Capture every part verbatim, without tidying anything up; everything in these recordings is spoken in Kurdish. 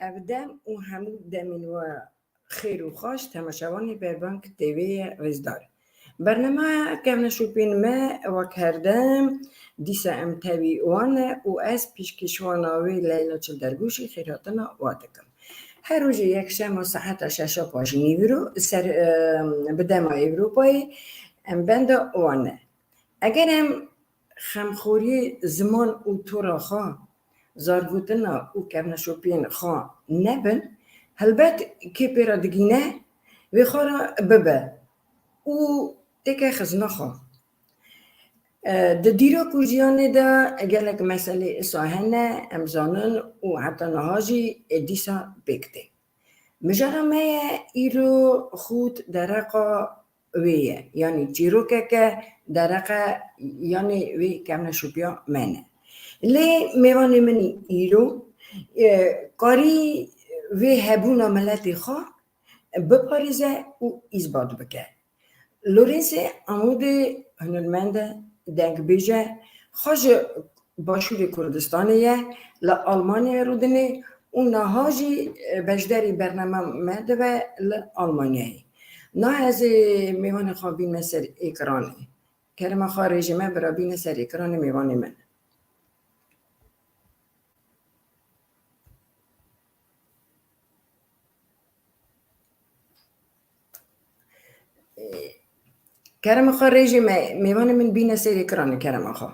Ev dem û hemû demên we xêr û xweş, temaşevanê Berbank T V'yê rêzdar. Bernameya Kevneşopên me wek her dem dîsa em tevî wan e û ez pêşkêşwana wê Leyla Çildergûşî xêrhatina we dikim. Her rojê yekşema saeta şeşa paşî nîvîro ser, e, bi dema Ewropayê em benda wan e. Eger em xemxoriyê ziman û tora xwe, zargotina û kevneşopiyên xwe nebin, helbet kê pê re digîne, wê xwe re bibe û têke xizna xwe. E, di dîrok û jiyanê de gelek meselê isa hene, em zanin û heta niha jî dîsa pêk tê. Mijara me ye îro xût dereqa wê ye, yanî çîrokeke dereqa yanî wê kevneşopiya me ne. Lê mêvanê min îro, e, karî vê hebûna miletê xwe biparêze û îsbat bike. Lorênsê Amûdê hunermend e, dengbêj e, xwe ji Başûrê Kurdistanê ye, li Almanyayê rûdinê û niha jî, e, beşdarî bernama me dibe li Almanyayê. Niha ez ê mêvanê xwe bînime ser êkranê. Kerema xwe rêjê me bira bîne ser êkranê mêvanê min. Kerema xwe rêjê me, mêvanê min bîne ser êkranê, kerema xwe.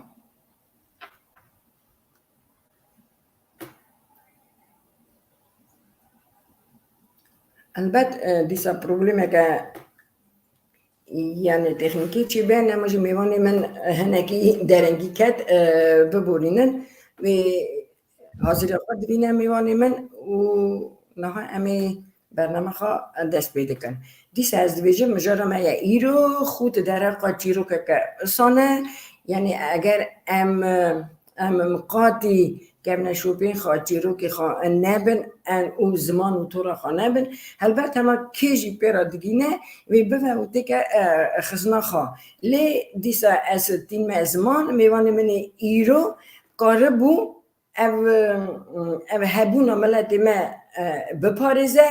Elbet, e, dîsa problemeke, yanî, teknîkî çêbe, nema jî mêvanê min hinekî derengî ket, e, biborînin. Wê haziriya xwe dibîne mêvanê min û niha em ê bernama xwe dest pê dikin. Dîsa ez dibêjim, mijara me ye îro xût dereqa çîrokeke isane, yanî eger em, em miqatî kevneşopên xwe, çîrokê xwe nebin, en û ziman û tora xwe nebin, helbet hema kê jî pê re digîne, wê bive û têke, e, xizna xwe. Lê dîsa ez tînme ziman, mêvanê min ê îro karibû ev, ev hebûna miletê me, e, biparêze,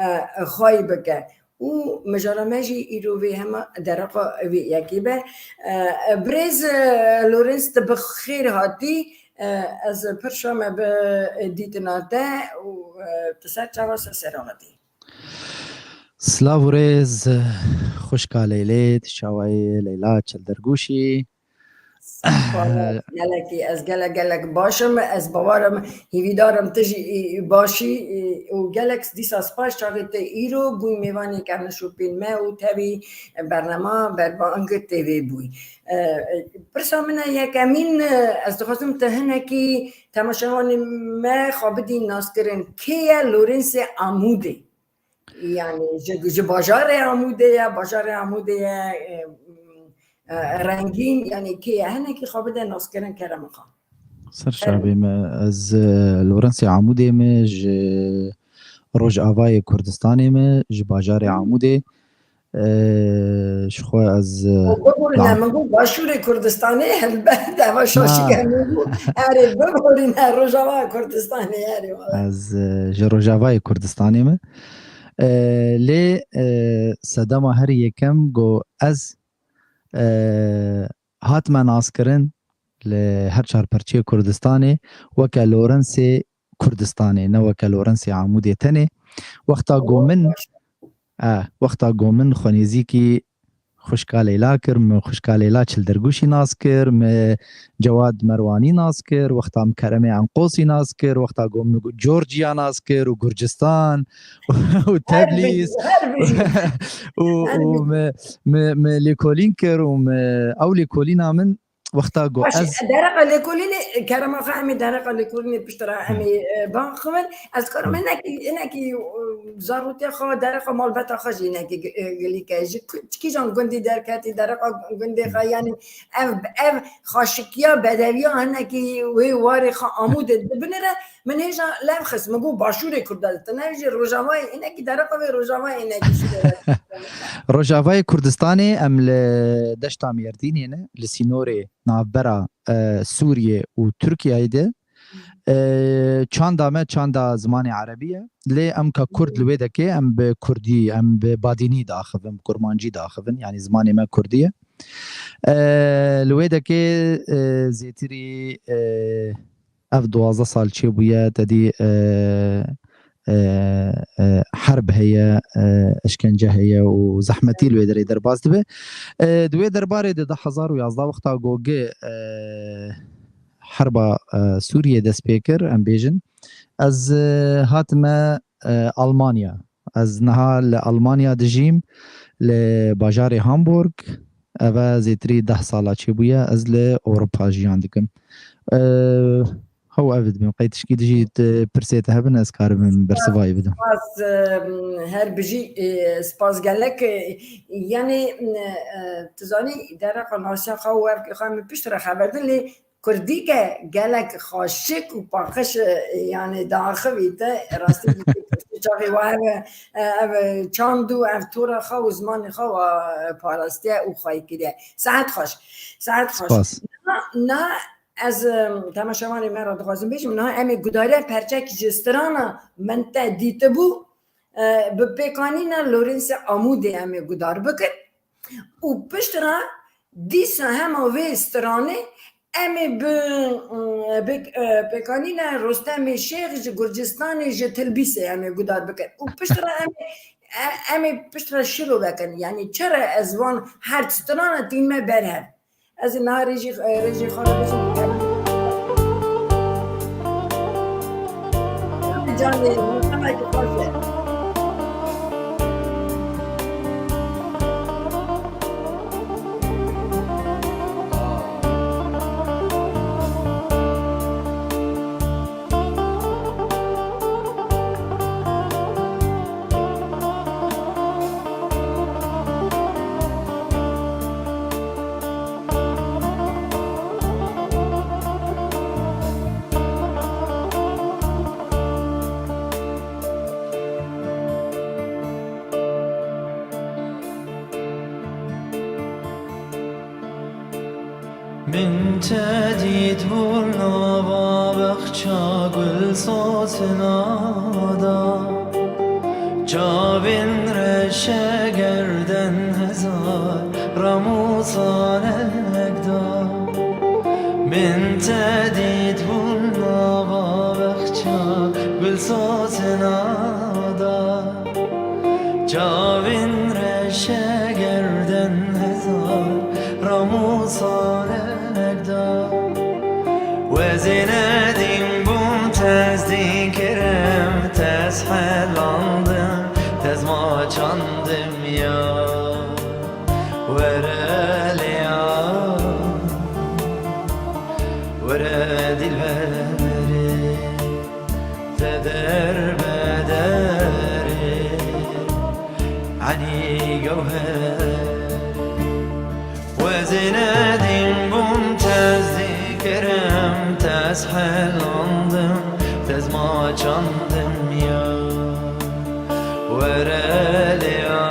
e, xwayî bike. Û mijara me jî îro vê hema dereqa vê yekê be. E, birêz, e, Lawrence, tu bi xêr hatî. E, ez pirsa me bi dîtina te û, e, tu ser çawa ser sera hatî? Silav û rêz, xwişka Leylê, tu çawa yî Leyla Çildergûşî? Spas, gelekî, ez gelek, gelek baş im. Ez bawer im, hîvîdar im tu jî, î, başî, î, û gelek dîsa spas çavê te îro bûyî mêvanê kevneşopên me û tevî bernama Berbang T V bûyî. E, e, pirsa min e yekemîn, e, ez dixwazim tu hinekî temaşevanê me xwe bidî naskirin. Kê ye Lawrence Amûdê? Yanî ji, ji bajarê Amûdê ye, bajarê Amûdê ye, e, e, rengîn, yanî kê ye? Hinekî xwe bide naskirin kerema xwe. Ser çavê me, ez, e, Lawrence Amûdê me, ji Rojavayê Kurdistanê me, ji bajarê Amûdê. E, ji xwe ez, e, Û biborîne, min got Başûrê Kurdistanê, helbet eva şaşî Na. Min got, erê, biborîne, Rojava Kurdistanê, erê, wala. Ez, e, ji Rojavayê Kurdistanê me. E, lê, e, sedema herî yekem ku ez, e, hatime naskirin li her çar perçeyê Kurdistanê weke Lawrencê Kurdistanê, ne weke Lawrencê Amûdê tenê. Wexta ku min, e, wexta ku min xwenêzîkî xwişka Leyla kir, min xwişka Leyla Çildergûşî nas kir, min Cewad Merwanî nas kir, wexta min Keremê Enqosî nas kir, wexta ku min Georgia nas kir û Gurcistan û Her Teblîz bî, her bî. û, Her û bî. min, min, min lêkolîn kir û min, ew lêkolîna min wexta ku Baş, ez dereqa lêkolînê, kerema xwe em ê dereqa lêkolînê piştre em ê, e, biaxivin. Ez karim hinekî, hinekî, e, zarotiya xwe, dereqa malbeta xwe jî hinekî, e, gilî ke. Ji ku-, kîjan gundî derketî, dereqa gundê xwe, yanî ev, ev xaşikiya bedeviya hinekî wê warê xwe Amûdê dibinire, min hêja lev xist. Min got Başûrê Kurda, tu ne jî Rojavayê, hinekî dereqa vê Rojavayê hinekî şûre. Rojavayê Kurdistanê em li deşta Mêrdînê ne, li sînorê navbera, e, Sûriyê û Tirkiyeyê de. E, çanda me çanda zimanê erebî ye. Lê em ka kurd li wê dekê, em bi kurdî, em bi badînî diaxivin, bi kurmancî diaxivin. Yanî zimanê me kurdî ye. E, li wê dekê, e, zêtirî, e, ev duwazdeh sal çêbûye, te dî, e, e, e, herb heye, e, eşkence heye û zehmetî li wê derê derbas dibe. E, di wê derbarê de du hezar û yazdeh wexta ku gi, e, herba, e, Sûriyê dest pê kir, em bêjin, ez, e, hatime, e, Almanya. Ez niha li Almanya dijîm, li bajarê Hamburg. Ev e zêtirî deh sala çêbûye, ez li Ewropa jiyan dikim. E, hew ev dibim. Qey tişkî dijî tu pirsê te hebin, ez karim bersiva wî bidim. Spas, e, her bijî, e, spas gelek, e, yanî, e, tu zanî, dereqa nasiya xwe û ev xwe min pişt re xeber din, lê Kurdî ke gelek xweşik û paqij, e, yanî diaxivî te, rastî dîtî Kurdî çaxê wa ev, e, ev çand û ev tora xwe û zimanê xwe wa, e, parastiye û xweyî kiriye. Saet xweş. Saet xweş. Spas. Na, na ez, e, temaşevanê me re dixwazim bêjim, niha em ê gudarî perçekî ji strana min te dîtibû, e, bi pêkanîna Lorênsê Amûdê em ê gudar bikin. Û piştre dîsa hema vê stranê em ê bi, bi, e, pêkanîna Rostemê Şêx ji Gurcistanê ji Tilbîsê em ê gudar bikin. Û piştre em ê, e, em ê piştre şîro vekin. Yanî çi re ez wan her strana tînme ber hev. Ez ê niha rêjî, e, rêjê xwe re bijim. Canê, muhtemel ki xweş e. Min te dît bû nava bexça gul sosina da. Çavên reşe gerden hezar ramûsanek da. Min te dît bû nava bexça gul sosina da. Çavên reşe gerden hezar ramûsanek da. Wezê nedîm bûm tez dî kirim, tez helandim, tez maçandim ya. Were lê ya, were dilberê. Te der be derê, enî gewher. Wezê nedîm bûm tez dî kirim, tez helandim, tez maçandim ya. Were lê ya,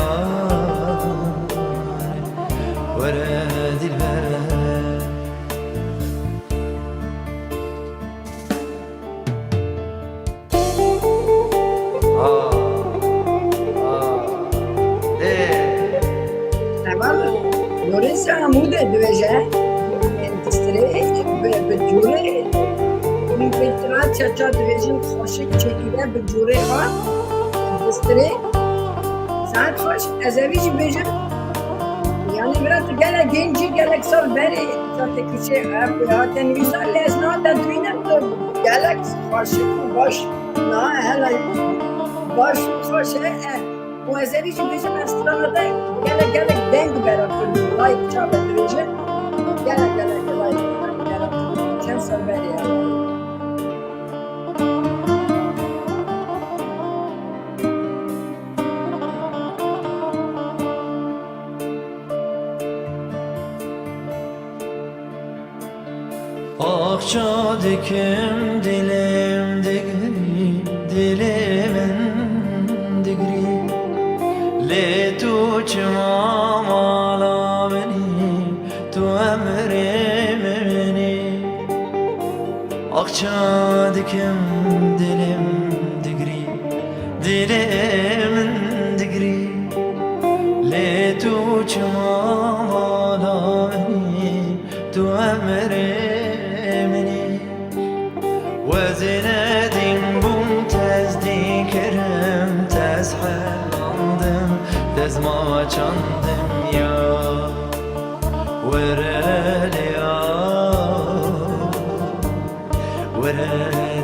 were dilber. Heval, Lorênsê Amûdê dibêje, endîstrî bi, bi cûrê, min pêtira çeça dibêjin xweşik çêkiriye bi cûrê xwe, endîstrî. Saet xweş, ez evî jî bêjim. Yanî bira tu gelek genc î, gelek sal berê zaten kişê ev hate nivîsan, lê ez niha te dibînim tu gelek xweşik û baş, niha hela baş û xweş e, e. Û ez evî jî bêjim, ez strana te gelek, gelek deng bera tu, like çawa dibêje. Gelek, gelek, like, gelek. Çend sal berê ya. Axça dikim, dilê min digirî, dilê min digirî. Lê tu çima mala min î, tu emrê min î. Axça dikim, dilim digirî, dilê min digirî. Lê tu çima mala min î, tu emrê min î. Wezê nedîm bûm, tezdî kirim, tez helandim, dezma çandim ya. Were lê ya, were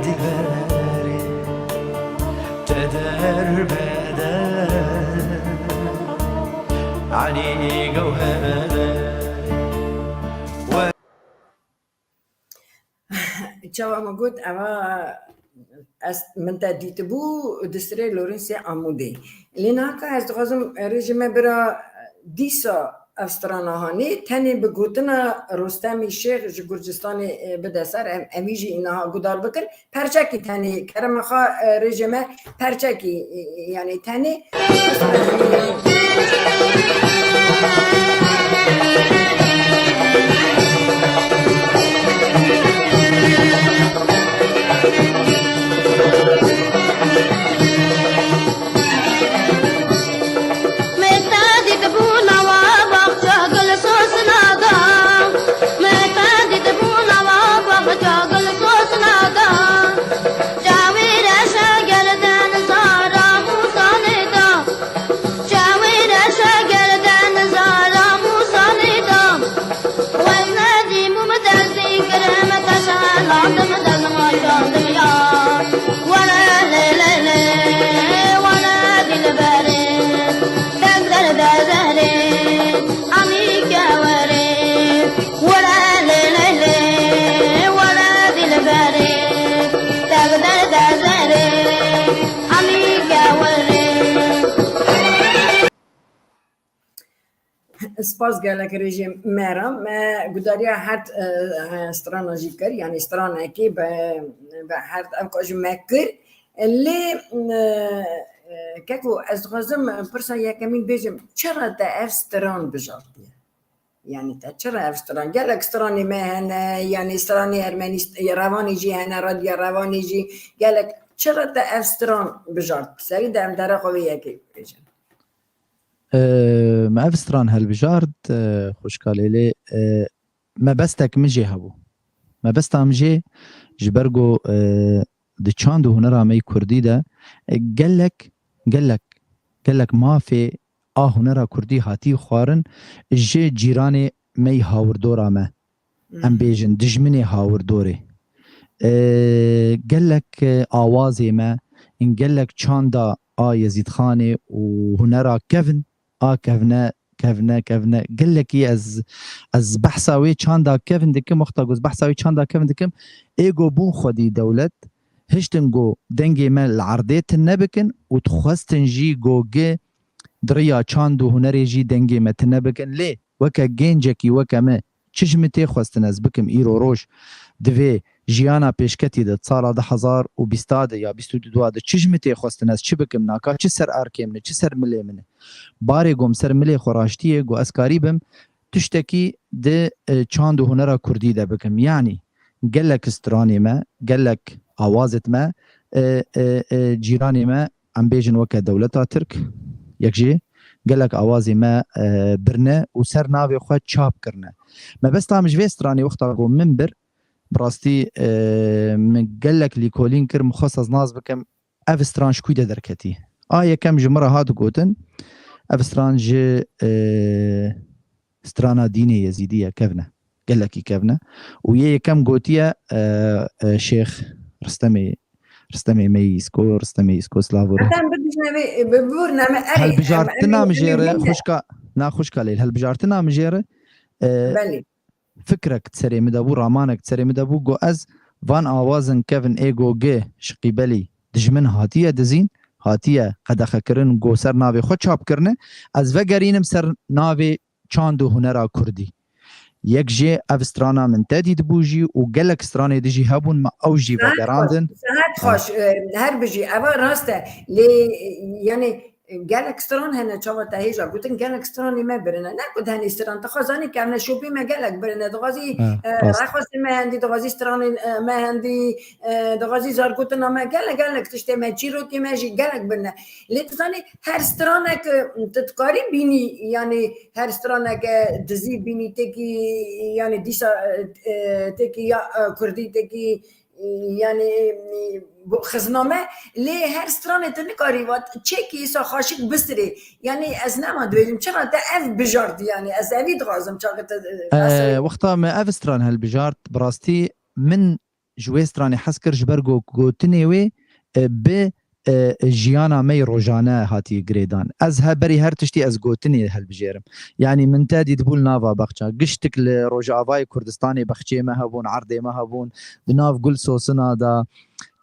dilberê, te derbeder, anî gewherê. Çawa min got, eva ez, min te dîtibû di sirê Lawrensê Amûdê. Lê niha ez dixwazim rêjê me bira dîsa ev strana hanê, tenê bi gotina Rostemî Şêx ji Gurcistanê, e, bide ser, em, em wî jî niha guhdar bikin. Perçekî tenê, kerema xwe, e, rêjê me, perçekî, e, yanî tenê. Spas gelek rêjê me re. Me gudariya herd, e, strana jî kir, yanî stranekê bi, bi herd ev ka ji me kir. Lê, e, e, keko ez dixwazim pirsa yekemîn bêjim, çira te ev stran bijartiye? Yanî te çira ev stran? Gelek stranê me hene, yanî stranê Ermenîst-, Revanê jî hene, Radya Revanê jî gelek. Çira te ev stran bijart? Serî de em dera xwe vê yekê bêjin. E, me ev stran helbijart, e, xwişka Lêlê, e, mebestek min jê hebû. Mebesta min jê ji ber ku, e, di çand û hunera me yî kurdî de, e, gelek, gelek, gelek mafê a hunera kurdî hatî xwarin ji cîranê me yî hawirdora me. Em bêjin dijminê hawirdorê. E, gelek, e, awazê me, gelek çanda a Yezîdxanê û hunera kevin, a kevne, kevne, kevne, gelekî ez, ez behsa wê çanda kevin dikim, wexta ku ez behsa wê çanda kevin dikim, ê ku bûn xwedî dewlet, hiştin ku dengê me li erdê tune bikin û dixwestin jî ku gi di riya çand û hunerê jî dengê me tune bikin. Lê weke gencekî weke me çi ji min tê xwestin ez bikim îro roj, divê jiyana pêşketî de, sala du hezar û bîsta de ya bîst û du de çi ji min tê xwestin ez çi bikim, naka çi ser arkê min e, çi ser milê min e. Barê ku em ser milê xwe raştiyê ku ez karî bim tiştekî di, e, çand û hunera kurdî de bikim. Yanî gelek stranê me, gelek awazêt me, e, e, e, cîranê me, em bêjin weke dewleta Tirk, yek jî gelek awazê me, e, birine û ser navê xwe çap kirine. Mebesta min ji vê stranê wexta ku min bir, bi rastî, e, min gelek lîkolîn kir, min xwest ez nas bikim, ev stran ji kû de derketî. A yekem ji min re hat gotin, ev stran ji, e, strana dînê Yezîdî ye, kevne. Gelekî kevne. Û yê yekem gotiye, e, e, Şêx Ristemê, Ristemê me yî Îsko, Ristemê Îsko, silav û rêz. Zaten bibijne vê, bi-, bibûrne me, erê, Helbijartina em, em, min jê re, em, em, xwişka, na xwişka Leyl, helbijartina min jê re, e, Belê. fikrek di serê min de bû, ramanek di serê min de bû, got ez van awazin kevin ê ku gi ji qîbelî dijmin hatiye dizîn, hatiye qedexekirin, ku ser navê xwe çap kirine, ez vegerînim ser navê çand û hunera kurdî. Yek jê ev strana min te dîtibû jî û gelek stranê di jî hebûn, me ew jî vegerandin. Saet xweş, e, her bijî, eva rast e. Lê, e, yanî Gelek stran hene, çawa te hêja gotin, gelek stranê me birine. Ne ku di henî stran, te xwe zanî kevneşopî me gelek birine. Dixwazî, Ha, e, rast. rexwestê me hendî, dixwazî stranên, e, me hendî, e, dixwazî zargotina me gelek, gelek tiştê me, çîrokê me jî gelek birine. Lê tu zanî her stranek, e, tu dikarî bînî, yanî her straneke dizî bînî têkî, yanî dîsa, e, e, têkî ya, e, kurdî, têkî, e, yanî, e, bo-, xizname, lê her stranê tu nikarî vat, çêkî îsa xaşik bistirê. Yanî ez nema dibêjim, çira te ev bijart, yanî ez evî dixwazim, çaxê te, e, E, esrê. Wexta me ev stran helbijart, bi rastî min ji wê stranê hez kir, ji ber go-, gotinê wê, e, bi, e, jiyana me yê rojane hatiye girêdan. Ez he berî her tiştî ez gotinê helbijêrim. Yanî min te dîtibû li nava bexça. Giştik li Rojavayê Kurdistanê bexçê me hebûn, erdê me hebûn, di nav gul sosina de.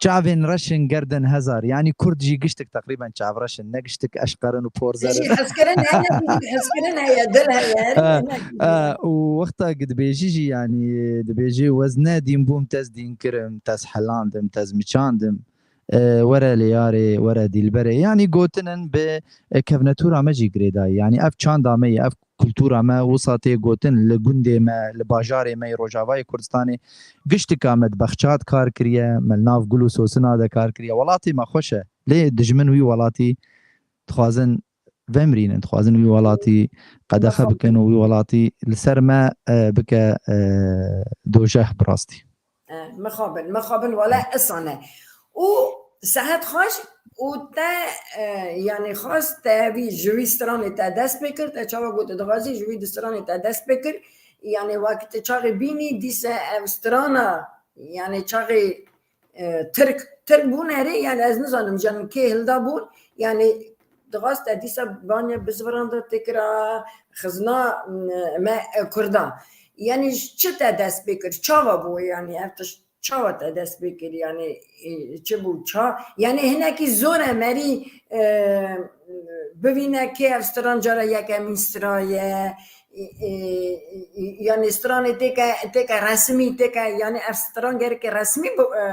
Çavên reşin gerden hezar. Yanî Kurd jî giştik teqrîben çavreş in. Ne giştik eşqerin û porzer in. Jî hezkirin heye, hezkirin heye, dil heye, E, hinek e, û wexta ki dibêjî jî, yanî dibêjî, wez ne dîn bûm, tez dîn kirim, tez helandim, tez miçandim. E, were lê yarê, were dîlberê. Yanî gotinin bi, e, kevnetûra me jî girêdayî. Yanî ev çanda me ye, ev kultura me wisa tê gotin li gundê me, li bajarê me yê Rojavayê Kurdistanê. Giştika me di bexça de kar kiriye, me li nav gul û sosina de kar kiriye. Welatê me xweş e. Lê dijmin wî welatî dixwazin vemirînin, dixwazin wî welatî qedexe Mixabin. bikin û wî welatî li ser me, e, bike, e, dojeh bi rastî. E, mixabin, mixabin wele isane. Û sehet xweş û te, e, yanî xwest te vî ji wî stranê te dest pê kir, te çawa got dixwazî ji wî di stranê te dest pê kir. Yanî wek te çaxê bînî dîse ev strana, yanî çaxê, e, Tirk, Tirk bûn herê, yanî ez nizanim jan kê hilda bûn, yanî dixwast te dîsa banya bizviranda têkira xizna, m, me, e, Kurda. Yanî ji çi te dest pê kir? Çawa bû yanî ev tişt çawa te dest pê kir? Yanî, e, çi bû? Ça-, yanî hinekî zor e merî, e, bivîne kê ev stran cara yekemîn straye, e, e, e, yanî stranê têke, têke resmî, têke, yanî ev stran gereke resmî bi, e,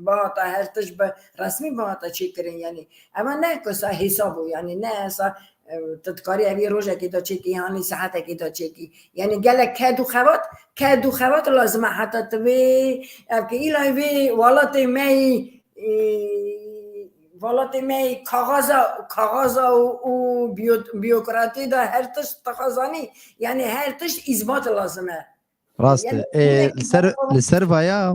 bihata her tişt bi resmî bihata çêkirin, yanî eva ne kisa hêsa bû, yanî ne esa, e, tu dikarî evî rojekê de çêkî, hanî saetekê de çêkî. Yanî gelek ked û xebat, ked û xebat lazim e heta tu vê, ev ki îlay vê welatê me yî, e, welatê me yî kaxaza, kaxaza û, û biyo-, biyokratî de her tişt dixwazanî, yanî her tişt îzbat lazim e. Rast e. Yanî Ê, gelek li ser, ked û xebat li ser vaya,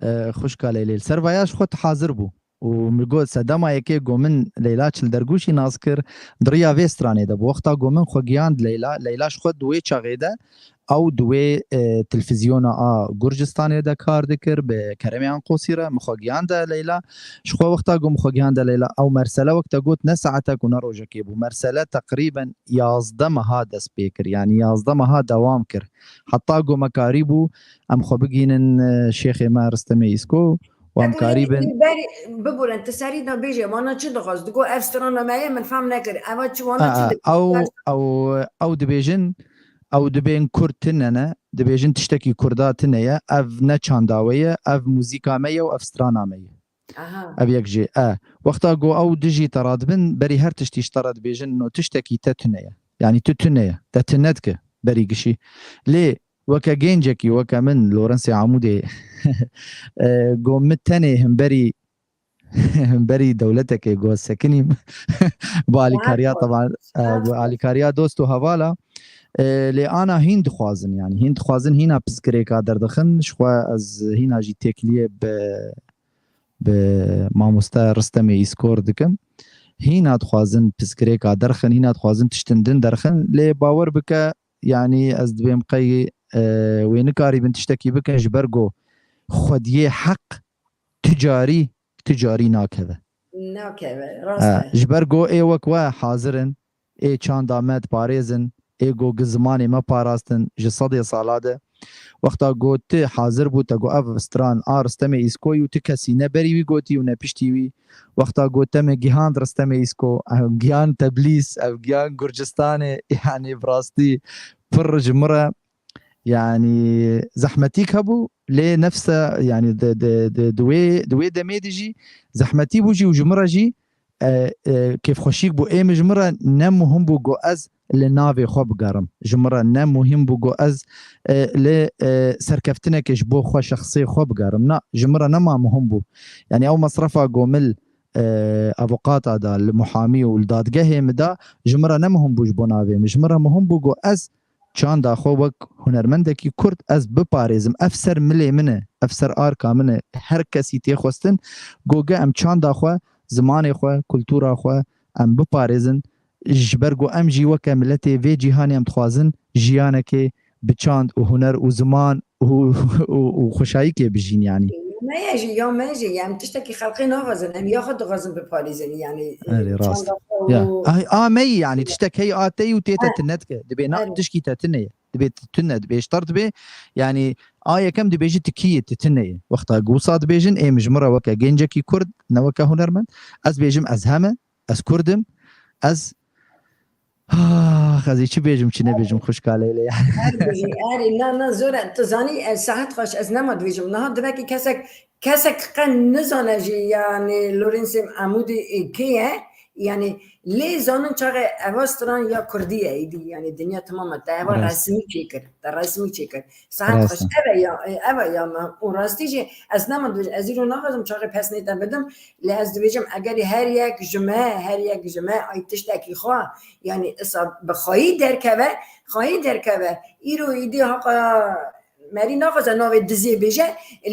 e, xwişka Leylê, li ser vaya ji xwe tu hazir bû. Û min got, sedema yekê ku min Leyla Çildergûşî nas kir, di riya vê stranê de bû. Wexta ku min xwe giyand Leyla, Leyla ji xwe di wê çaxê de ew di wê, e, televîzyona a Gurcistanê de kar dikir, bi Keremê Anqosî re, min xwe giyande Leyla. Ji xwe wexta ku min xwe giyande Leyla, ew mersele wek te got ne saetek û ne rojekê bû. Mersele teqrîben yazdeh meha dest pê kir, yanî yazdeh meha dewam kir. Heta ku me karîbû em xwe bigînin, e, şêxê me Ristemê Îsko, û em Eko karîbin. Berî, biburin, tu serî de bêje, mana çi dixwaz? Digo ev strana me ye, min fehm nekir. Eva çi, wana çi Aa, dixwaz? Ew, ew, ew dibêjin, ew dibên Kurd tine ne, dibêjin tiştekî Kurda tine ye, ev ne çanda we ye, ev muzîka me ye û ev strana me ye. Aha. Ev yek jê. E, wexta ku ew dijî te radibin, berî her tiştî ji te re dibêjin, no tiştekî te tune ye. Yanî tu tune ye, te tune dike, berî gişî. Lê weke gencekî, weke min, Lorensê Amûdê, e, ku min tenê himberî, himberî dewletekê ku sekinîm, bi alîkariya, teban, e, bi alîkariya dost û hevala, e, lê ana hîn dixwazin, yanî hîn dixwazin, hîna piskirêka derdixin, ji xwe ez hîna jî têkiliyê bi, bi mamoste Ristemê Îskor dikim. Hîna dixwazin piskirêka derxin, hîna dixwazin tiştin din derxin, lê bawer bike, yanî ez dibêm qey, e, wê nikarîbin tiştekî bikin, ji ber ku xwediyê heq tu carî, tu carî nakeve. Nakeve, rast E, e. Ji ber ku ê wek we hazir in, ê çanda me diparêzin, ê ku gi zimanê me parastin ji sedê sala de. Wexta ku tu hazir bû, te got ev stran a Ristemê Îskoyî û tu kesî ne berî wî gotî û ne piştî wî. Wexta ku te me gihand Ristemê Îsko, ev giyan Teblîs, ev giyan Gurcistanê, yanî bi rastî pir ji min re, yanî zehmetîk hebû, lê nefse, yanî di, di, di, di wê, di wê demê de jî zehmetî bû jî û ji min re jî, e, e, kêfxweşîk bû. Ê min ji min re ne muhim bû ku ez li navê xwe bigerim. Ji min re ne muhîm bû ku ez, e, li, e, serkeftinekê ji bo xwe şexsê xwe bigerim. Na, ji min re nema muhim bû. Yanî ew mesrefa ku min li, e, avokata da, li muhamî û li dadgehê min da, ji min re ne muhim bû ji bo navê min. Ji min re muhim bû ku ez çanda xwe wek hunermendekî Kurd ez biparêzim. Ev ser milê min e, ev ser arka min e. Her kesî tê xwestin ku ge em çanda xwe, zimanê xwe, kultura xwe em biparêzin. Ji ber ku em jî weke miletê vê cîhanê em dixwazin jiyanekê bi çand û huner û ziman û, û, û xweşayîkê bijîn, yanî. Ya me ye jî, ya me jî, em tiştekî xelqê naxwazin, em ya xwe dixwazin biparêzin, yanî, e, Erê, rast. çanda xwe Ya. û Ay, a me yî, yanî, tiştek hey a te yî û tê te He. tune dike. Dibê na Erê. tişkî te tune ye. Dibê tu tune, dibê ji tar dibê, yanî, a yekem dibêjî tu kî yî, tu tune yî. Wexta ku wisa dibêjin, ê min ji min re weke gencekî Kurd, ne weke hunermend, ez bêjim ez heme, ez Kurd im, ez Ah, ez ê çi bêjim, çi nebêjim, xwişka Leylê, yani. Her bijî, erê, na, na, zor e. Tu zanî, ez saet xweş, ez nema dibêjim. Niha divekî kesek, kesek qe nizane jî, yani, Lorenzê Emûdî, e, kê ye? Yani, lê zanin çaxê eva stran ya Kurdî ye, êdî, yani, dinya temam e. Te eva Rast. resmî çêkir, te resmî çêkir. Saet Rast xweş, e. eve ya, e, eve ya me. Û rastî jî, ez nema dibêjim, ez îro naxwazim çaxê pesnê te bidim. Lê ez dibêjim, egerî her yek ji me, her yek ji me ay tiştekî xwe, yanî isa bi xweyî derkeve, xweyî derkeve. Îro îdî haqa merî naxwaze navê dizê bêje,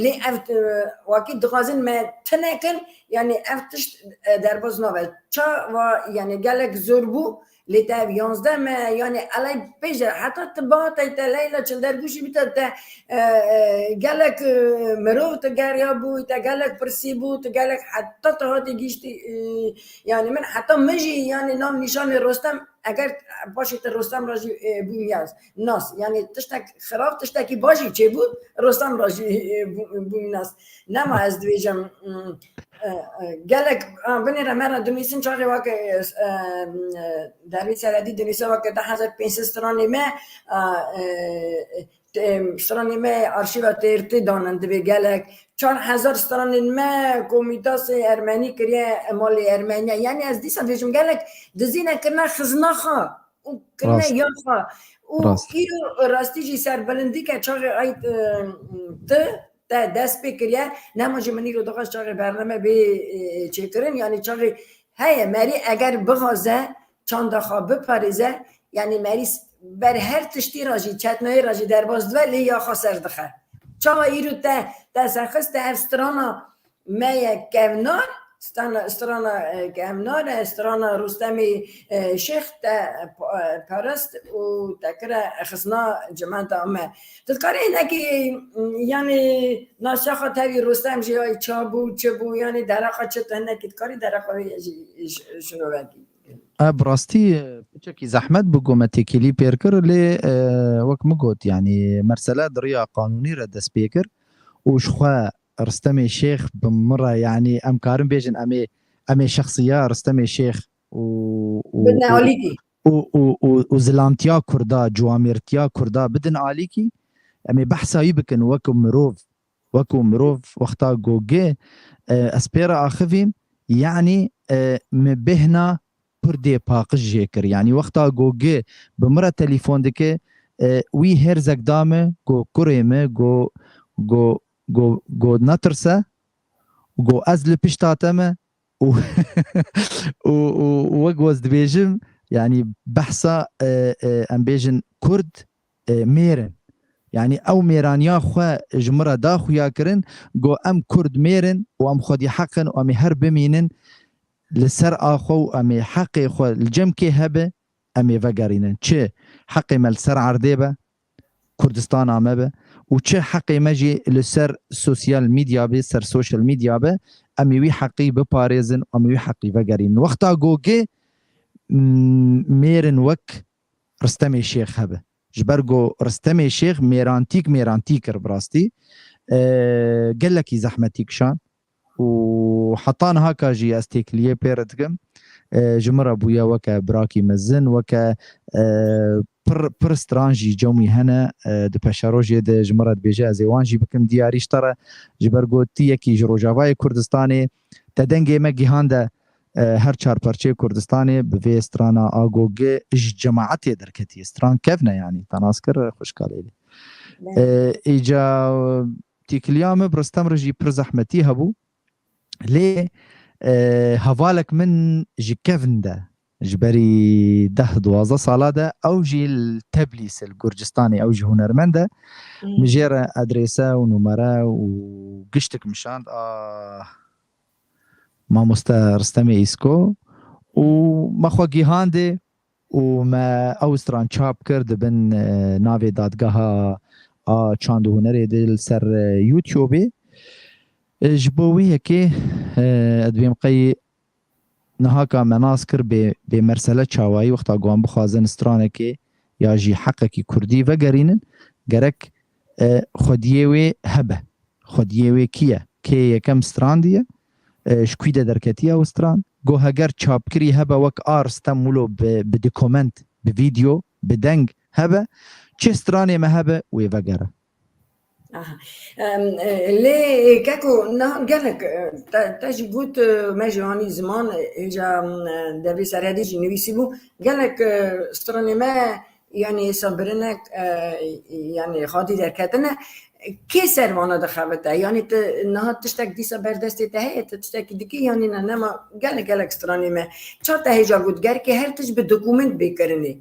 lê ev, e, wekî dixwazin me tune kin, yanî ev tişt, e, derbas nabe. Çawa, yanî gelek zor bû, Lê te ev yanzdeh me, yanî eley pêje, heta tu bihatay te Leyla Çildergûşî bîta te, e, e, gelek, e, mirov tu geriyabû, te gelek pirsî bû, tu gelek heta tu hatî gîştî, e, yanî min heta min jî, yanî nav nîşanê Rostem, eger paşê te Rostem re jî, e, bû yaz, nas, yanî tiştek xirab, tiştekî baş jî çêbû, Rostem re jî, e, bû, bû nas. Nema ez dibêjim, mm, E, e, gelek, a, binêre me re dinivîsin çaxê weke, e, e, Dervî Seredî dinivîse weke du hezar pênc sed stranê me, a, e, e, stranê me arşîva T R T danin divê gelek. Çar hezar stranên me ku Mîdasê Ermenî kiriye, e, malê Ermeniya. Yanî ez dîsa dibêjim gelek dizîne kirine xizna xwe û kirine Rast. ya xwe. Û Rast. îro rastî jî serbilindî ke çaxê ay, e, tu te dest pê kiriye, nema jî min îro dixwest çaxê bername bê, e, çêkirin, yanî çaxê heye merî eger bixwaze çanda xwe biparêze, yanî merî s-, ber her tiştî re jî, çetnayê re jî derbas dibe, lê ya xwe ser dixe. Çawa îro te, te serxiste ev strana me ye kevnar, strana, strana, e, kevnar e, strana Rustemî, e, Şêx te, e, pa-, e, parast û te kire xizna cimenta me. Tu dikarî hinekî, m, yanî nasiya xwe tevî Rustem jî ay ça bû, çi bû, yanî dereqa çi tu hinekî dikarî dereqa wê jî ji, ji nû vekî? E, bi rastî, e, piçekî zehmet bû ku me têkilî pêr kir, lê, e, wek min got, yanî mersele di riya qanûnî re dest pê kir û ji xwe Ristemê Şêx bi min re, yanî em karin bêjin em ê, em ê şexsiya Ristemê Şêx û, û, Bidine û, alîkî. û, û, û, û zilamtiya Kurda, ciwamêrtiya Kurda bidin alîkî, em ê behsa wî bikin wek mirov, wek mirov wexta ku gi, e, ez pê re axivîm, yanî, e, min bêhna Kurdê paqij jê kir. Yanî wexta ku gi bi min re telefon dike, e, wî hêrzek da min, ku kurê min, ku, ku, ku, ku netirse, ku ez li pişta te me û, û, û, û wek ez dibêjim, yanî behsa, e, e, em bêjin Kurd, e, mêr in. Yanî ew mêraniya xwe ji min re da xuya kirin, ku em Kurd mêr in û em xwedî heq in û em ê her bimînin li ser a xwe û em ê heqê xwe li cem kê hebe, em ê vegerînin. Çi heqê me li ser erdê be, Kurdistana me be û çi heqê me jî li ser sosyal medya be, ser social medya be, em ê wî heqî biparêzin, em ê wî heqî vegerînin. Wexta ku gi, m, mêrin wek Ristemê Şêx hebe. Ji ber ku Ristemê Şêx mêrantîk, mêrantî kir bi rastî. E, gelekî zehmetî kişand. Û heta niha ka jî ez têkiliyê pê re dikim. E, ji min re bûye weke birakî mezin, weke, e, pir, pir stran jî cem wî hene, e, di peşerojê de ji min re dibêje ez ê wan jî bikim diyarî ji te re. Ji ber ku tu yekî ji Rojavayê Kurdistanê, te dengê me gihande, e, her çar parçeyê Kurdistanê bi vê strana Agogê ji cemaetê derketiye. Stran kevn e, yanî te nas kir, xwişka Leylê. E, îca têkiliya min bi Ristem re jî pir zehmetî hebû. Lê, e, hevalek min ji kevn de, ji berî deh duwazdeh sala de, ew jî li Teblîs, li Gurcistanê, ew jî hunermend e. Min jê re adrese û numere û giştik min şand a mamoste Ristemê Îsko û me xwe gihandê û me ew stran çap kir di bin, e, navê dadgeha a çand û hunerê de li ser, e, YouTubeê. E, ji bo wî yekê, e, ez dibêm qey niha ka me nas kir bê, bê mersele çawayî wexta ku em bixwazin stranekê ya jî heqekî kurdî vegerînin, gerek, e, xwediyê wê hebe. Xwediyê wê kî ye? Kê yekem strandiye? E, ji kwî de derketiye ew stran? Go heger çapkirî hebe wek a Ristem Mûlo bi, bi dokument, bi vîdeo, bi deng hebe, çi stranê me hebe wê vegere. Aha. Em, e, lê, e, keko, na, gelek, e, te, te jî got, e, me jî anî ziman, e, hêja, em, e, devê Serhedê jî nivîsî bû. Gelek, e, stranê me, yanî êsa birinek, e, yanî xadî derketine. Kê ser vana dixebite? Yanî tu niha tiştek dîsa ber destê te heye, tu tiştekî dikî yanî ne? Nema gelek, gelek stranê me. Ça te hêja got, gerkê her tişt bi dokument bê kirinê.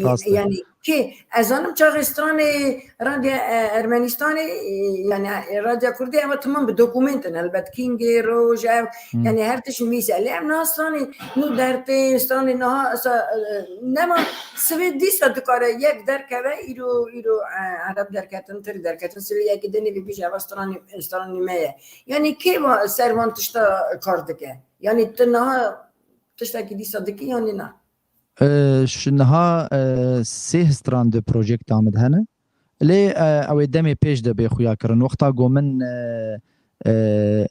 Rast e. Yanî kê, ez zanim çaxê stranê Radya, e, Ermenistanê, e, yanî, e, Radya Kurdî, ev timam bi dokument in, helbet Kîngê, Roj, ev, Hmm. yanî her tişt nivîse. Lê em niha stranê nû dertê, stranê niha, esa, e, nema sivê dîsa dikare yek derkeve, îro, îro, e, Ereb derketin, Tirk derketin, sivê yekê dinê vê bîje, eva stranê, stranê me ye. Yanî kê va, ser van tişta kar dike? Yanî tu niha tiştekî dîsa dikî yanî na? E, ji niha, e, sê stran di projekta min de hene. Lê, e, ew ê demê pêş de bê xuya kirin. Wexta ku min, e, e,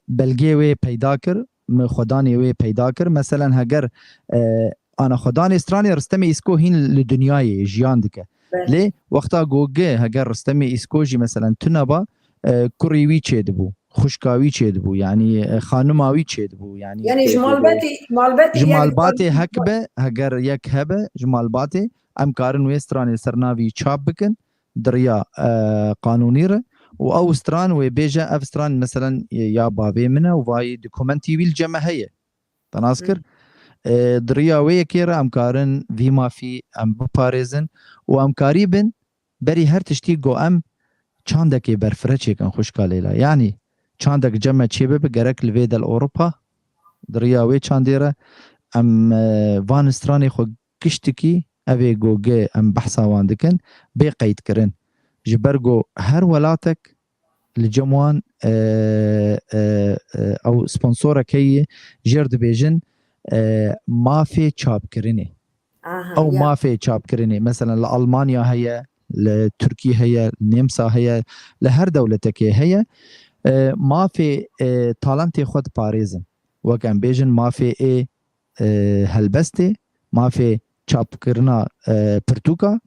belgê wê peyda kir, min xwedanê wê peyda kir. Meselen, heger, e, ana xwedanê stranê Ristemê Îsko hîn li dinyayê jiyan dike. Belê. Lê wexta ku gi, heger Ristemê Îsko jî, meselen, tune ba, e, kurî wî çêdibû, xwişka wî çêdibû, yanî, e, xanima wî çêdibû, yanî Yanî ji tê-, malbatê, malbatê ji yer malbatê hek be, heger yek hebe, ji malbatê, em karin wê stranê ser navî çap bikin, di riya, e, qanûnî re, û ew stran wê bêje, ev stran, meselen, ya bavê min e û vayî dokumentî wî li cem me heye. Te nas kir? Hmm. E, di riya wê yekê re em karin vî mafî em biparêzin û em karî bin berî her tiştî ku em çandekê berfireh çêkin xwişka Leyla. Yanî çandek cem me çê bibe, gerek li vê del Ewropa, di riya wê çandê re em, e, van stranê xwe giştikî, ev ê ku gi em behsa wan dikin, bê qeydkirin. Ji ber ku her welatek li cem wan, e, e, e, ew sponsorek heye, jêr dibêjin, e, mafê çapkirinê. Aha, Ew ya. mafê çapkirinê. Mesela li Almanya heye, li Tirkî heye, li Nêmsa heye, li her dewletekê heye. E, mafê, e, talentê xwe diparêzin. Wek em bêjin mafê ê, e, helbestê, mafê çapkirina, e, pirtûka,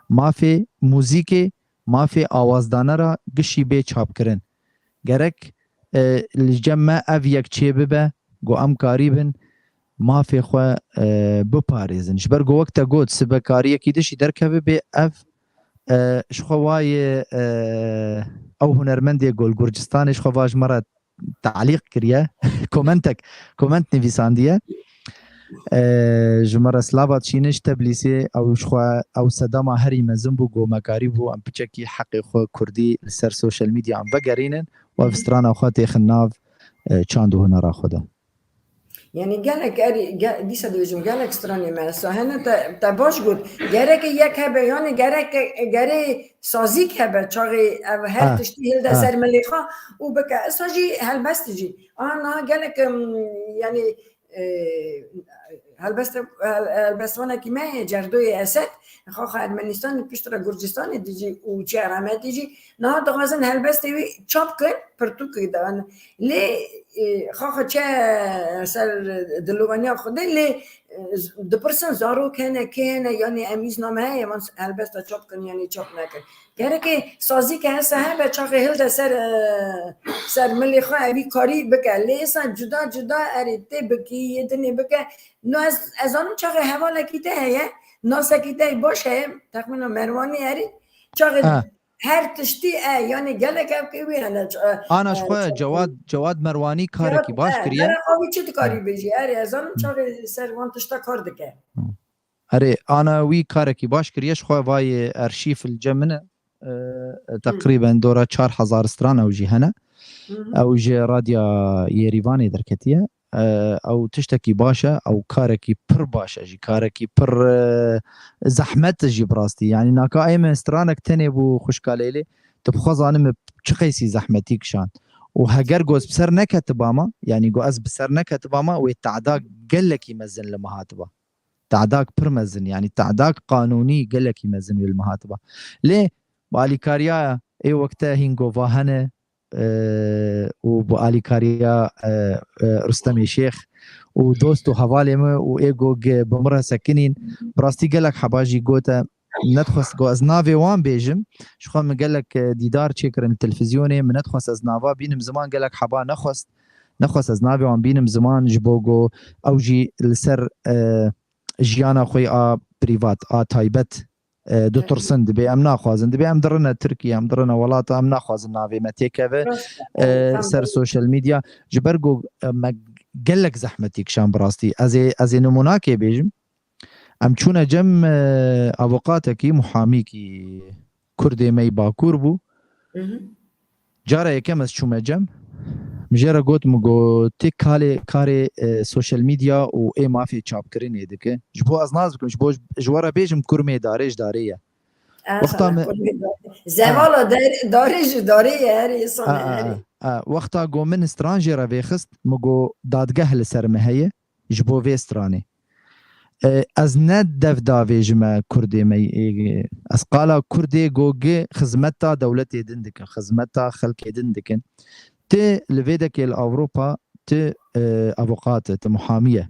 mafê muzîkê, mafê awazdanera gişî bê çapkirin. Gerek, e, li cem me ev yek çê bibe, ku em karî bin mafê xwe, e, biparêzin. Ji ber ku wek te got, sibe kariyekî din jî derkeve bê ev, e, ji xwe wayê, e, ew hunermendê ku li Gurcistanê ji xwe va ji me re talîq kiriye, komentek, koment nivîsandiye. E, ji me re slava dişînin ji Teblîsê, ew ji xwe, ew sedema herî mezin bû, ku me karî bû em piçekî heqê xwe kurdî li ser social media em vegerînin û ev strana xwe têxin nav, e, çand û hunera xwe de. Yanî gelek erî, ge-, dîsa dibêjim, gelek stranê me esa hene, te, te baş got. Gereke yek hebe, yanî gereke, gerê sazîk hebe, çaxê ev her Ha, tiştî hilde ha. ser milê xwe û bike. Esa jî helbest jî. Aha, niha gelek, em, yanî, e, helbeste-, hel-, helbestvanekî me ye, Cerdoyê Esed, xaxa Ermenistanê, piştre Gurcistanê dijî û çi Eremetî jî. Niha dixwazin helbestê wî çap kin, pirtûkê de. Lê, e, xaxa çe ser dilovaniya Xwedê, lê, e, z-, dipirsin zarok hene, kê hene, yanî em îzna me heye, van helbesta çap kin, yanî çap nekin. Gereke sazî ke hesa hebe çaxê hilde ser, e, ser milê xwe evî karî bike. Lê êsa cuda cuda erê tê bikî, yê dinê bike. No ez, ez zanim çaxê hevalekî te heye, nasekî te baş heye, texmîna Merwanî erê. Çaxê Ha. her tiştî e, yanî gelek ev ke wî hene, e, Ana ji e, xwe çaxê Cewad, Cewad Merwanî Cewad, karekî baş e, kiriye. Gerek avî çi dikarî Ha. bêjî? Erê, ez zanim Ha. çaxê ser van tişta kar dike. Ha. Erê, ana wî karekî baş kiriye, ji xwe vayê arşîv li cem min e, e, teqrîben dora çar hezar stran ew jî hene. Hı hı. Ew ji Radya Yerîvanê derketiye. E, ew tiştekî baş e, ew karekî pir baş e jî, karekî pir, e, zehmet e jî bi rastî. Yanî naka ê min stranek tenê bû xwişka Leylê, tu bi xwe zanî min çi qeysî zehmetî kişand. Û heger goz bi ser neketiba ma, yanî go ez bi ser neketiba ma, wê teda gelekî mezin li min hatiba. Te'dak pir mezin, yanî te'dak qanûnî gelekî mezin wê li me hatiba. Lê bi alîkariya ê wekte hîn gova hene, e, û bi alîkariya, e, e, Rustemê Şêx û dost û hevalê min û ê go ge bi min re sekinîn, bi rastî gelek heba jî gote, nedixwest go ez navê wan bêjim, ji xwe min gelek, e, dîdar çêkirin li televîzyonê, min nedixwest ez nava bînim ziman, gelek heba nexwest, nexwest ez navê wan bînim ziman, ji bo go ew jî li ser, e, jiyana xwe a prîvat, a taybet, e, ditirsin, dibê em naxwazin, dibê em dirine Tirkiye, em dirine welata, em naxwazin navê me têkeve, Rast e, e, tam ser doğru. Social media. Ji ber ku, e, me gelek zehmetî kişan bi rastî. Ez ê, ez ê nimûnakê bêjim. Em çûne cem, e, avokatekî, muhamîkî Kurdê me yî Bakur bû. Hı hı. Cara yekem ez çûme cem, min jê re got, min got, tê kalê, karê, e, social media û ê mafê çapkirinê dike. Ji bo ez nas bikim, ji bo ji we re bêjim kurmê darê ji darê ye. Wexta Aha, min kurmê darê. Zevala darê, darê ji darê ye, her insan A, a, herê. A, a. Wexta go min stran jê re vêxist, min got, dadgeh li ser me heye, ji bo vê stranê. E, ez ne dev davêjime Kurdê me, e, ez qala Kurdê go gi xizmeta dewletê din dikin, xizmeta xelkê din dikin. Ti li vê dekê li Ewropa, ti, e, avokate, ti muhamî ye.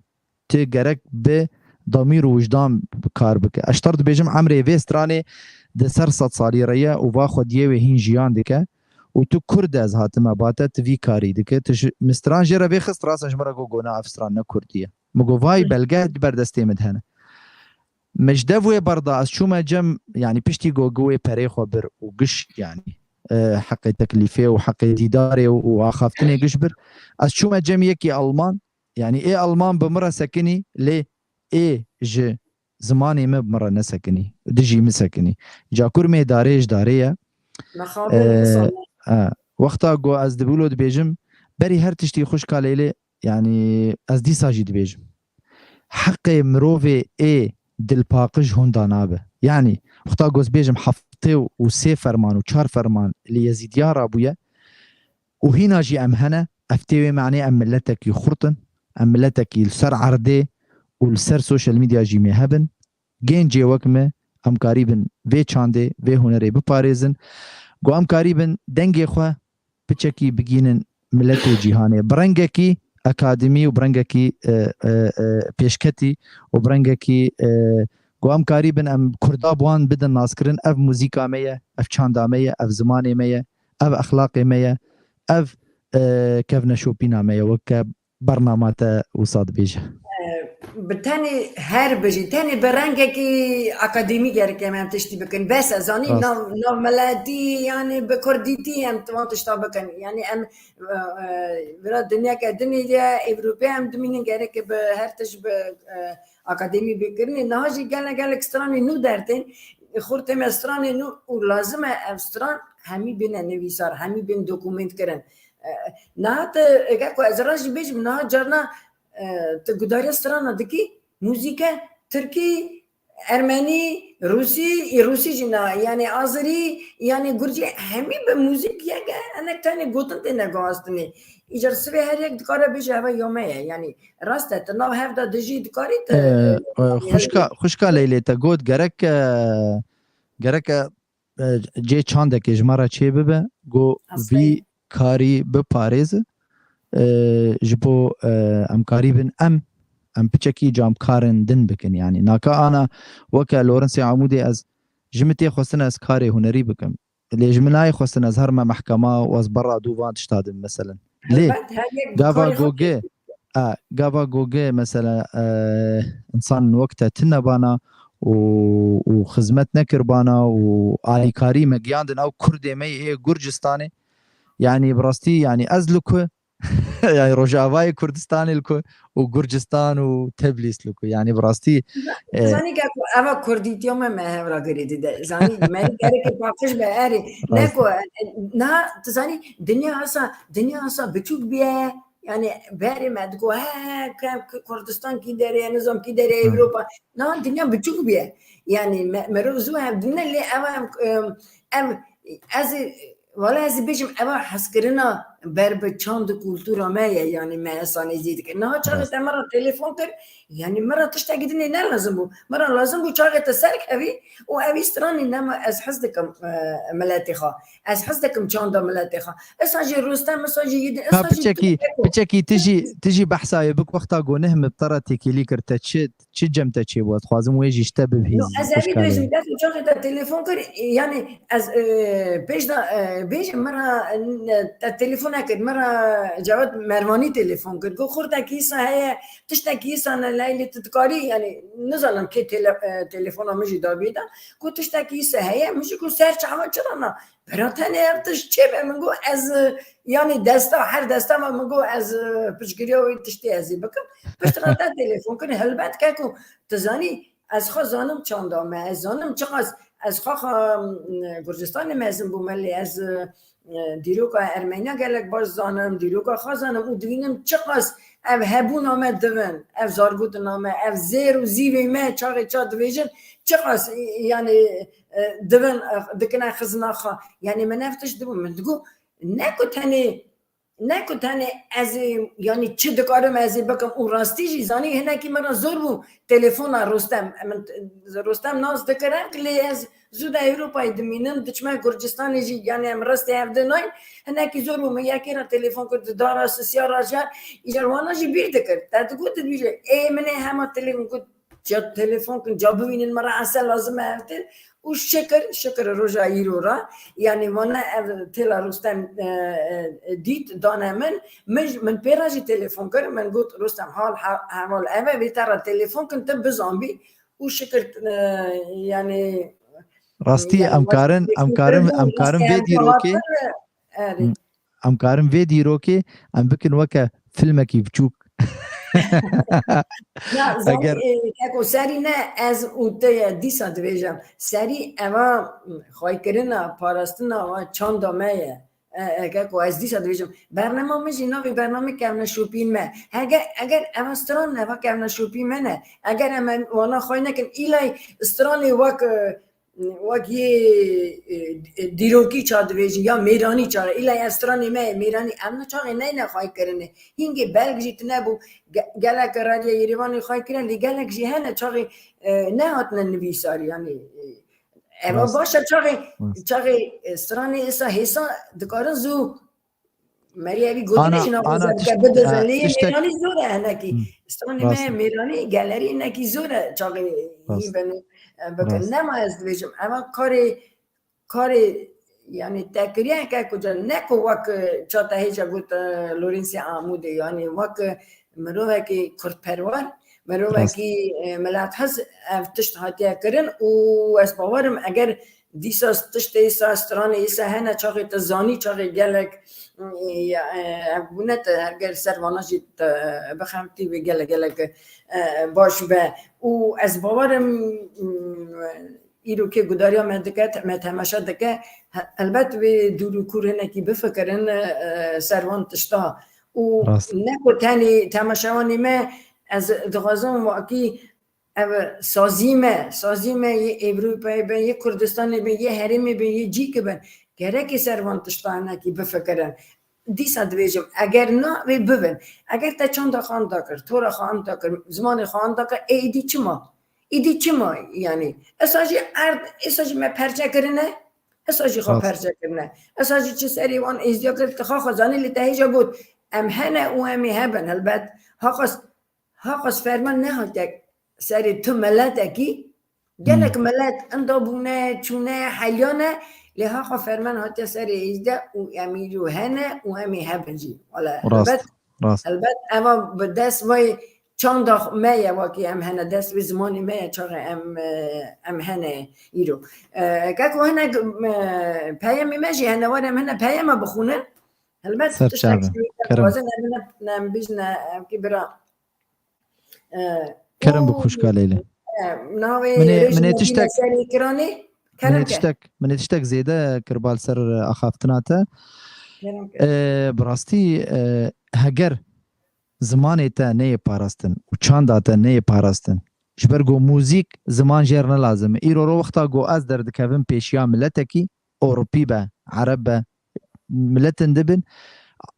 Ti gerek bi damîr û wijdan kar bike. Ez ji te re dibêjim, emrê vê stranê di ser sed salî re ye û va xwediyê wê hîn jiyan dike. Û tu Kurd e, ez hatime ba te, tu vî karî dike. Tu ji, min stran jê re vêxist, rast e ji min re got, got, na, ev stran ne Kurdî ye. Min got, vay, belge di ber destê min de hene. Min ji dev wê berda, ez çûme cem, yanî piştî go gi wê perê xwe bir û giş, yanî, e, heqê teklîfê û heqê dîdarê û, û axaftinê giş bir. Ez çûme cem yekî Alman, yanî ê Alman bi min re sekinî, lê ê ji zimanê me bi min re nesekinî, dijî min sekinî. Ca kurmê darê ji darê ye. Mexabin Ee, insan. e, wexta ku ez di wilo dibêjim, berî her tiştî xwişka Leylê, yanî ez dîsa jî dibêjim. Heqê mirovê ê dilpaqij hunda nabe. Yanî wexta ku ez bêjim heftê û sê ferman û çar ferman li Yezîdiya rabûye û hîna jî em hene, ev tê wê manê em miletekî xurt in, em miletekî li ser erdê û li ser social media jî mêhe bin. Gencê wek me, em karîbin vê çandê, vê hunerê biparêzin. Ku em karîbin dengê xwe piçekî bigînin miletê cîhanê. Bi rengekî akademî û bi rengekî, e, e, e, pêşketî û bi rengekî, e, ku em karîbin em Kurda bi wan bidin naskirin, ev muzîka me ye, ev çanda me ye, ev zimanê me ye, ev exlaqê me ye, ev, e, kevneşopîna me ye, weke bernama te wisa dibêje. Bi tenê her bijî, tenê bi rengekî akademî gerek em, em tiştî bikin. Bes ez zanî Rast. nav, nav miletî, yanî bi kurdîtî em van tişta bikin. Yanî em, e, e, vira dinyeke dinê ye, Ewropê em dimînin, gerek bi her tişt bi, e, akademî bikirinê. Niha jî gelek, gelek stranê nû dertên, xurtê me stranê nû û lazim e ev stran hemî bîne nivîsar, hemî bên dokument kirin. E, niha tu, eke ku ez rast jî bêjim, niha carna, e, tu gudarî strana dikî, muzîke tirkî, Ermenî, Rûsî, ê Rûsî jî na, yanî Azerî, yanî Gurcî, hemî bi muzîk yek e, hinek tenê gotin têne guhastinê. Îcar sibê her yek dikare bêje eva ya me ye. Yanî rast e, tu nav hev de dijî dikarî tu, Ee, e, e, yanî xwişka, xwişka Leylê te got gerek, e, gerek, e, e, cê çandekê ji me re çê bibe, go Aferin. Vî karî biparêze, e, ji bo, e, em karî bin em, em piçekî camkarin din bikin. Yanî naka ana weke Lawrence Amûdê ez ji min tê xwestin ez karê hunerî bikim. Lê ji min nayê xwestin ez herime mehkema û ez berra dû van tişta dim meselen. Lê Elbet, her yek gava karê xwe goge, a, gava goge mesela, e, insan wek te tine bana û, û xizmet nekir bana û alîkarî me giyandin ew Kurdê me yê Gurcistanê. Yanî bi rastî, yanî ez li ku, yanî Rojavayê Kurdistanê li ku û Gurcistan û Teblîs li ku. Yanî bi rastî, e, Zanî ke ku eva Kurdîtiya me me hev ra girê dide. Zanî me gereke paqij be erê. Ne Rast. Ku, e, niha tu zanî dinya hesa, dinya hesa biçûk biye. Yanî berê me digo, he, ke, ke Kurdistan kî derê, nizam kî derê, Hı. Ewropa. Niha dinya biçûk biye. Yanî me, merov zû hev dibîne lê ev, em, em, ez ê, wala ez ê bêjim, eva hezkirina ber bi çand û kultura me ye, yanî me esanê zî dikir. Niha çaxê Rast. Te me re telefon kir, yanî me re tiştekî dinê ne lazim bû. Me re lazim bû çaxê te serkevî û evî stranî nema ez hez dikim, e, miletê xwe. Ez hez dikim çanda miletê xwe. Esa jî Rostem, esa jî Yedîn, Ka esa jî piçekî, tu piçekî tu jî, tu jî behsa wê bik wexta goneh min bi te re têkilî kir, te çi, çi cem te çêbû? Ez dixwazim wê jî ji te bibihîzim. No, ez evî dibêjim, dest û çaxê te telefon kir, yanî ez, e, pêş de, e, bêjim, min re, e, te telefon nekir, min re Cewed Mervanî telefon kir. Got, xurtekî îsa heye, tiştekî îsa ne Leylê, tu dikarî, yanî nizanim kê tele-, e, telefona min jî dabî de. Got, tiştekî îsa heye, min jî got, ser çava çira na? Bira tenê ev tişt çê be, min got, ez, e, yanî desta, her desta me min got, ez, e, piştgiriya wê tiştê ez ê bikim. Piştre te telefon kir, helbet keko, tu zanî, ez xwe zanim çanda me, ez zanim çiqas, ez xwe, xwe, m, Gurcistanê mezin bûme lê ez, e, e, dîroka Ermeniya gelek baş zanim, dîroka xwe zanim û dibînim çiqas ev hebûna me divin, ev zargotina me, ev zêr û zîvê me çaxê ça dibêjin, çiqas, e, yanî, e, divin, e, dikine xizina xwe. Yanî min ev tişt dibû, min digot, ne ku tenê, ne ku tenê ez ê, yanî çi dikarim ez ê bikim û rastî jî zanî hinekî min re zor bû telefona Rostem. Min, Rostem nas dikirin, lê ez zû de Ewropayê dimînim, diçime Gurcistanê jî, yanî em rastê hev de nayên. Hinekî zor bû, min yekê re telefon kir, di dara sisiya re jî, îcar wana jî bîr dikir. Te digot, dibêje, ê min ê hema telefon kir, ca telefon kin, ca bibînin min re ese lazim e ev tê. Û şikir, şikir roja îro re, yanî wana ev têla Rostem, e, e, dît, dane min, min, min pê re jî telefon kir, min got, Rostem, hal, ha-, heval ev e, vê te re telefon kin, tu bizanbî. Û şikir, e, yanî, Rastî yanî em karin, em karin, em karin vê dîrokê, erê. Hı. Em karin vê dîrokê em bikin weke filmekî biçûk. Ya, zanî, Eger e, keko serî ne ez û te ye, dîsa dibêjim. Serî eva xweykirina, parastina wa çanda me ye. E, e, keko ez dîsa dibêjim. Bernama min jî navê bernamê kevneşopîn me. Eger, eger eva stran ne, eva kevneşopî me ne. Eger em, em wana xwey nekin, îlay stranê wek, e, wek yê, e, dîrokî ça dibêjin, ya mêranî ça, îla ya stranê me yê mêranî, em ne çaxê neyne xwey kirinê. Hîngê belk jî tine bû, ge-, gelek Radyo Yerêvanê xwey kirin, lê gelek jî hene çaxê, e, nehatine nivîsarî, yanî, e, eva Rast. Baş e çaxê, Rast. Çaxê, e, stranê êsa hêsa dikarin zû Merî evî gotinê Ana, jî ana naxwaze tişt-, bike, bidizin, ha, lê yê tiştek-, mêranî zor e hinekî. Hı. Stranê me Rast. Mêranî, gelerî hinekî zor e çaxê Rast. Hîn bin, e, bikin. Rast. Nema ez dibêjim, eva karê, karê, yanî te kiriye ke kuca, ne ku wek, e, ça te hêja got, e, Lorênsê Amûdê, yanî wek, e, mirovekî kurdperwer, Rast. Mirovekî, e, milethez ev tişt hatiye kirin û ez bawer im eger dîsa tiştê îsa, stranê îsa hene, çaxê te zanî, çaxê gelek, e, ya, e, ev bûne te, eger ser vana jî te bixebitî, wê gelek, gelek, e, baş be. Û ez bawer im, m, îro kê gudariya me dike, te-, me temaşe dike, he-, helbet wê dûr û kûr hinekî bifikirin, e, ser van tişta. Û Rast. Ne ku tenê temaşevanê me, ez dixwazim wekî ev sazî me, sazî me yê Ewropayê be, yê Kurdistanê be, yê herêmê be, yê cîkê be, gerekê ser van tişta hinekî bifikirin. Dîsa dibêjim, eger na, wê bibin. Eger te çanda xwe anda kir, tora xwe anda kir, zimanê xwe anda kir, ê îdî çima? Îdî çima, yanî? Esa jî erd, esa jî me perçe kirine, esa jî xwe Rast. perçe kirine. Esa jî çi serê wan êzdiya kir, ti xwe xwe zanî, lê te hêja got, em hene û em ê hebin. Helbet, haqas, haqas ferman nehatiye serê tu miletekî, gelek Hmm. milet inda bûne, çûne, heliyane, lê haqa ferman hatiye serê êzdiya û em îro hene û em ê hebin jî. Wala, Rast, helbet, rast. helbet, eva bi dest vay çanda me ye, wekî em hene, dest vê zimanê me ye, çaxê em, e, em hene îro. E, keko hinek, e, peyemê me jî hene, were em hene peyema bixwînin. Helbet, Ser tiştek çavi. Kerem. Dixwazin em hene, em bijne, em kî bira. E, Kerem bi û, xwişka Leylê. e, navê Minê, rêjî minê me tiştek, bîne ser ekranê. Kerem minê ke. tiştek, minê tiştek zêde kir bal ser axaftina te. Kerem ke. E, bi rastî, e, heger zimanê te neyê parastin û çanda te neyê parastin, ji ber ku muzîk ziman jêr ne lazim e. Îro ro wexta ku ez derdikevim pêşiya miletekî, Ewropî be, Ereb be, miletin dibin,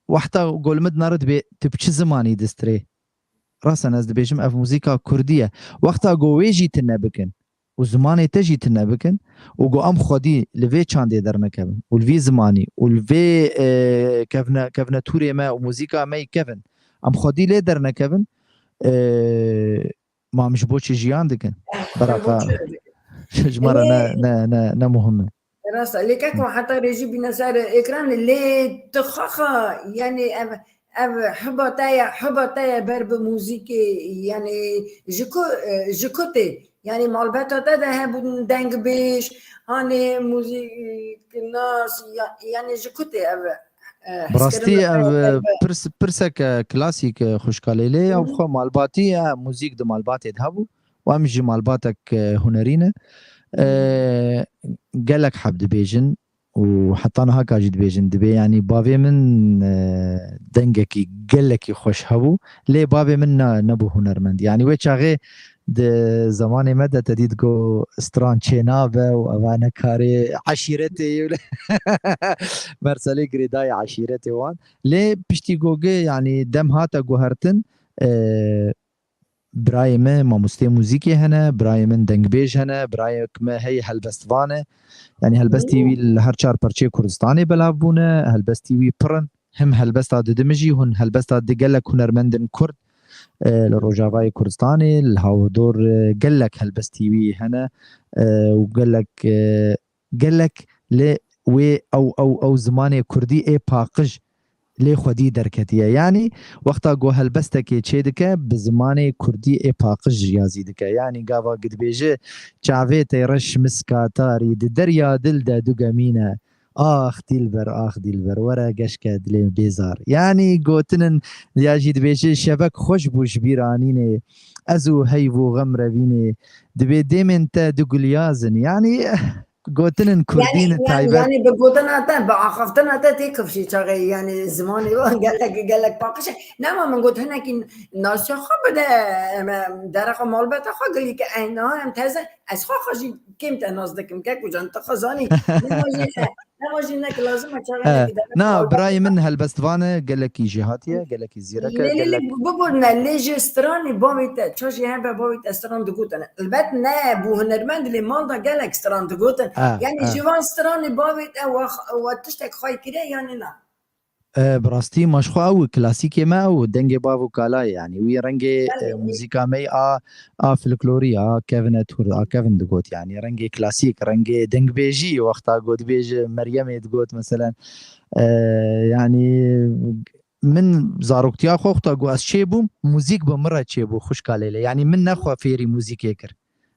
wexta ku li min dinare dibê tu bi çi zimanî distirê? Rasen ez dibêjim ev muzîka kurdî ye. Wexta ku wê jî tune bikin û zimanê te jî tune bikin û ku em xwedî li vê çandê dernekevin û li vî zimanî û li vê, e, kevne-, kevnetûrê me û muzîka me yî kevin, em xwedî lê dernekevin, e, ma em ji bo çi jiyan dikin? Beraqa ji me re ne, ne, ne, ne muhim e. Rast e. Lê keko heta rêjî bîne ser ekranê, lê tu xaxa, yanî ev, ev hiba te ye, hiba te ye ber bi muzîkê, yanî ji ku, e, ji ku tê? Yanî malbeta te de hebûn dengbêj, hanê muzîknas, ya-, yanî ji ku tê ev, e, Bi rastî hezkirin ev, e, ber bi pirs-, pirseke klasîk, e, xwişka Leylê, ew Hmm. xwe malbatî, e, muzîk di malbatê de hebû. Û em jî malbatek, e, hunerî ne. E, gelek heb dibêjin û heta niha ka jî dibêjin, dibê, yanî bavê min, e, dengekî gelekî xweş hebû, lê bavê min ne, nebû hunermend. Yanî wê çaxê di zemanê me de te dît ku stran çênabe û eva ne karê eşîretê ye. Merselê girêdayê eşîretê wan. Lê piştî ku gi, yanî dem hate guhertin, e, birayê me mamostê muzîkê hene, birayê min dengbêj hene, birayek me heye helbestvan e. Yanî helbestî wî li her çar parçeyê Kurdistanê belav bûne, helbestî wî pir in. Him helbesta didimijî, hûn helbesta di gelek hunermendin Kurd, e, li Rojavayê Kurdistanê, li hawirdor, e, gelek helbestî wî hene, e, û gelek, e, gelek li wê ew, ew, ew zimanê kurdî ê paqij lê xwedî derketiye. Yanî wexta ku helbestekê çêdike, bi zimanê kurdî ê paqij yazî dike. Yanî gava ku dibêje, çavê teyre şimiska tarî, di derya dil de du gemîne. Ax dilber, ax dilber, were geşke dilê bêzar. Yanî gotinin ya jî dibêje, şevek xweş bû ji bîr anînê. Ez û heyv û xem revînê. Dibê dêmên te du gulyaz in. Yanî gotinin kurdî Yanî, ne yanî, taybet. yanî bi gotina te, bi axaftina te tê kifşî çaxê, yanî zimanê wan gelek, gelek paqij e. Nema min got hinekî nasiya xwe bide, em, em, dereqa malbeta xwe gilî ke ey niha em teze, ez xwe xwe jî kêm te nas dikim, kek û can, tu xwe zanî. Nema jî, nema jî nek lazim e çaxê He, hinekî dereqa na, malbeta birayê xwe. min helbestvan e, gelekî jêhatî ye, gelekî zîrek e, Lê, lê, lê, gelek biborne, lê ji stranê bavê te, ça jî hebe bavê te stran digotin. Elbet ne bû hunermend, lê mal da gelek stran digotin. Ha, Yanî ha. ji van stranê bavê te we x-, we tiştek xwey kire yanî na? E, bi rastî ma ji xwe ew klasîkê me ew dengê bav û kala ye. Yanî wî rengê, e, Belê. muzîka me a, a folklorî, a kevine tûr, a kevin digot. Yanî rengê klasîk, rengê dengbêjî, wexta got dibêje Meryemê digot meselen. E, yanî min zaroktiya xwe wexta ku ez çêbûm, muzîk bi min re çêbû, xwişka Lêlê. Yanî min ne xwe fêrî muzîkê kir.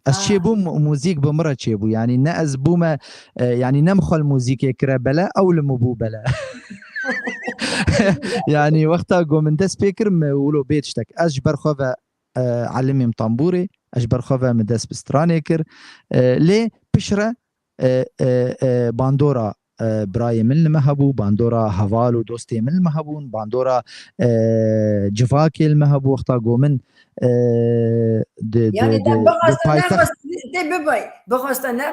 Ez Ah. çêbûm, muzîk bi min re çêbû. Yanî ne ez bûme, e, yanî ne min xwe li muzîkê kire bele, ew li min bû bele. Yanî wexta ku min dest pê kir, min wilo bê tiştek. Ez ji ber xwe ve, e, elimîm tambûrê, ez ji ber xwe ve min dest bi stranê kir. E, lê piştre, e, e, e, bandora e, birayê min li me hebû, bandora heval û dostê min li me hebûn, bandora, e, civakê li me hebû, wexta ku min, e, di, di, Yani di, te di bixwasta paytext nexwast tê bibay. Bixwasta ne,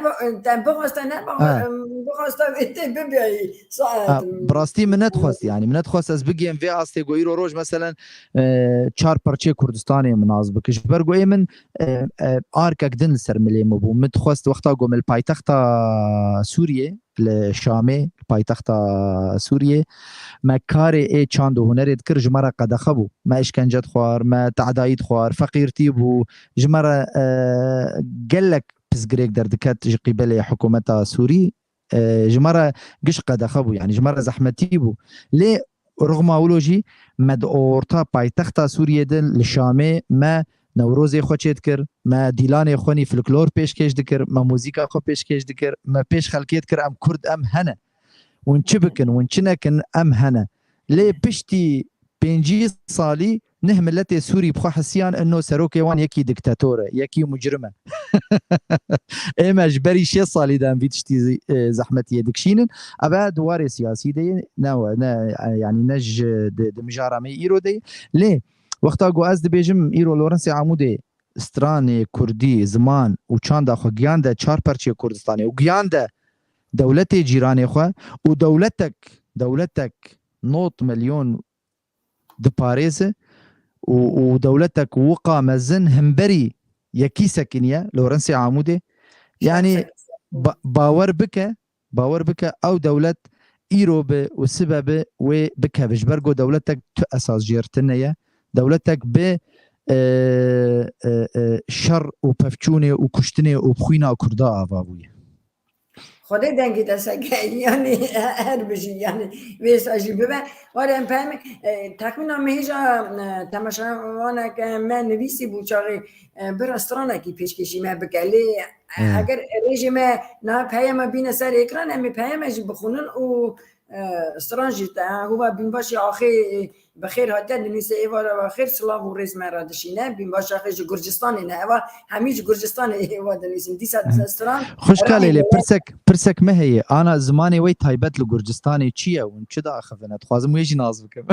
te bixwasta ne, Ha. bixwasta tê bibay. Ha, Saet. bi rastî min nedixwest, yani min nedixwest ez bigihêm vê astê ku îro roj meselen, e, çar parçeyê Kurdistanê min nas bike. Ji ber ku ê min, e, e, arkek din li ser milê min bû. Min dixwest wexta ku min li paytexta Sûriyê, li Şamê, li paytexta Sûriyê, me karê ê çand û hunerê dikir, ji me re qedexe bû. Me îşkence dixwar, me te'dayî dixwar, feqîrtî bû. Ji me re, e, gelek pirsgirêk derdiket ji qîbelê hikûmeta Sûrî. E, ji me re giş qedexe bû, yani ji me re zehmetî bû. Lê rixma wilo jî me di orta paytexta Sûriyê de li Şamê me Newrozê xwe çêdikir, me dîlanê xwe nî folklor pêşkêş dikir, me muzîka xwe pêşkêş dikir, me pêş xelkê dikir, em Kurd, em hene. Hûn çi bikin, hûn çi nekin, em hene. Lê piştî pêncî salî neh miletê Sûrî bi xwe hisiyan ino serokê wan yekî diktator e, yekî mucrim e. Ê me ji berî şêst salî de em vî tiştî, e, zehmetiyê dikişînin. Ev e di warê siyasî de ye, ne, ne, yani ne ji di, di mijara me îro de ye. Lê wexta ku ez dibêjim îro Lawrence Amûdê stranê kurdî, ziman û çanda xwe giyande çar parçeyê Kurdistanê û giyande dewletê cîranê xwe û dewletek, dewletek nod milyon diparêze û, û dewletek wiqa mezin himberî yekî sekiniye, Lawrence Amûdê. Yani ba-, bawer bike, bawer bike ew dewlet îro bi û sibe bi wê bikeve. Ji ber ku dewletek tu esas jêr tune ye. Dewletek bi, e, e, e, şer û pevçûnê û kuştinê û bi xwîna Kurda ava bûye. Xwedê dengê te seke, yani her bijî, yani vê sa jî bibe. Were em peyamê, e, texmîna me hêja, e, temaşevaneke me nivîsî bû çaxê, e, bira stranekî pêşkêşî me bike. Lê, e, He. eger rêjê me na peyama bîne ser ekran, em ê peyame jî bixwînin û, e, stran jî te, ha, hûva bînbaşê axê, e, bi xêr hatiye dinivîse êvara ve xêr, silav û rêz me re dişîne. Bînbaş axê ji Gurcistanê ne, eva hemî ji Gurcistanê êva dinivîsin. Dîsa He. stran Xwişka Leyla, pirsek, pirsek me heye. Ana zimanê wê taybet li Gurcistanê çi ye? Hûn çi diaxivine? Dixwazim wê jî nas bikim.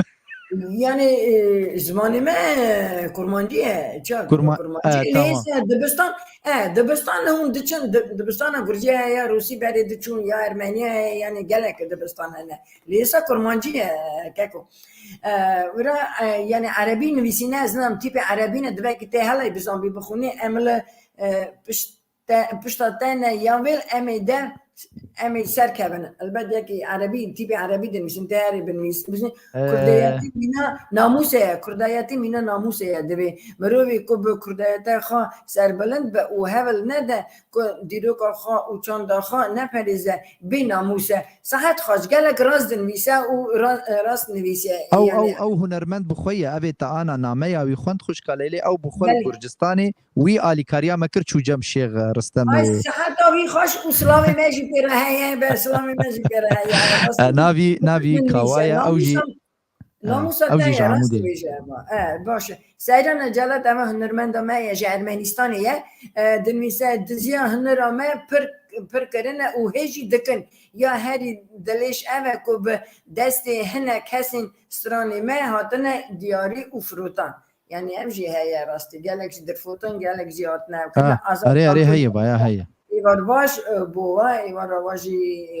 Yani, e, zimanê me kurmancî ye. Çak, Kurma-, kurmancî. E, tamam. Lê se dibistan, e, dibistan hûn diçin, di-, dibistana Gurcî heye, ya Rûsî berê diçûn, ya Ermenî heye, yani gelek dibistan hene. Lê se kurmancî ye, keko. E, wira, e, yani erebî nivîsîne, ez nizanim tîpê erebî ne, divê ki tê helay bizanbî bixwînî, em li, e, pişt te, pişta te ne ya vêl em ê de, em ê serkevin. Elbet yekî erebî, tîpê erebî dinivîsin, te herê binivîs. Bizin Ee. Kurdayetî mîna namûsê ye, Kurdayetî mîna namûsê ye divê. Mirovî ku bi Kurdayete xwe serbilind be û hewl nede ku dîroka xwe û çanda xwe neperêze, bê namûs e. Sahet xweş, gelek rast dinivîse û ra-, rast nivîse. Ew, Yani ew, ew hunermend bi xwe ye, ev ê te ana nameya wî xwend xwişka Leylê, ew bi xwe li Belê. Gurcistanê Wî alîkariya me kir, çû cem Şêx Ristemê. Ay, siheta wî xweş û silavê me jî pê re heye, be silavê me jî pê re heye. E, navî, navî Kawa ye, ew jî, namûsa, e, namûsa ew te jî ji ye, rast Amûdê ye. Dibêje, ema. E, baş e. Seyran Celat, ema hunermenda me ye, ji Ermenistanê ye. E, dinivîse, diziya hunera me pir, pir kirine û hê jî dikin. Ya herî dilêş ev e ku bi destê hinek kesên stranê me hatine diyarî û firotan. Yani ev jî heye rastî. Gelek jî dirfotin, gelek jî hatine ev Ha, kirin. Azad erê, erê, Kanto heye, baya heye. Êvar baş, e, bo wa, êvar wa jî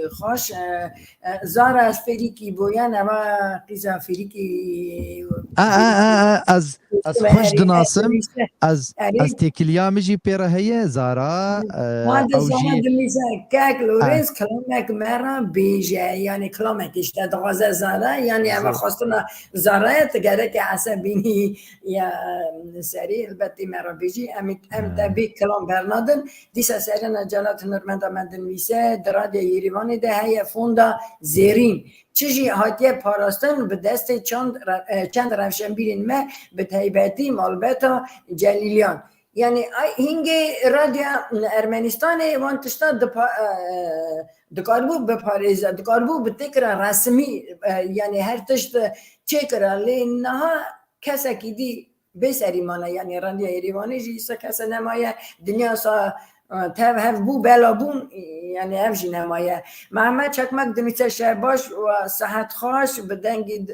xweş, e, e, Zara ez fêrîkî boyan, eva qîza fêrîkî A, a, a, a, ez, ez Erê, xweş dinasim, erê, ez, erê. Ez têkiliya min jî pê re heye, Zara, e, Hadi ew sana jî, dimîze, kek, ha. Lorenz, kilamek me re bêje, yani kilamek işte dixwaze Zara, yani eva Zara. Xwestina Zara ye, tu gereke esebînî ya serî, elbet tê me re bêjî, em, em te Ha. bê kilam bernadin. Dîsa Serena Celat hunermenda me dinivîse, di Radya Yêrîvanê de heye fonda zêrîn. Çi jî hatiye parastin bi destê çand re-, e, çend rewşenbîrên me, bi taybetî malbeta Celîliyan. Yani, ay, hingê Radya Ermenistanê wan tişta dipa-, e, dikaribû biparêze, dikaribû bi têkira resmî, e, yani her tişt çêkira. Lê niha kesekî dî bê serî mane, yani Radya Êrîvanê jî îsa kese nemaye, dinya sa Tev hev bû, bela bûn, yani ev jî nemaye. Mehmet Çakmak dinivîse şev baş û sehet xweş, bi dengî,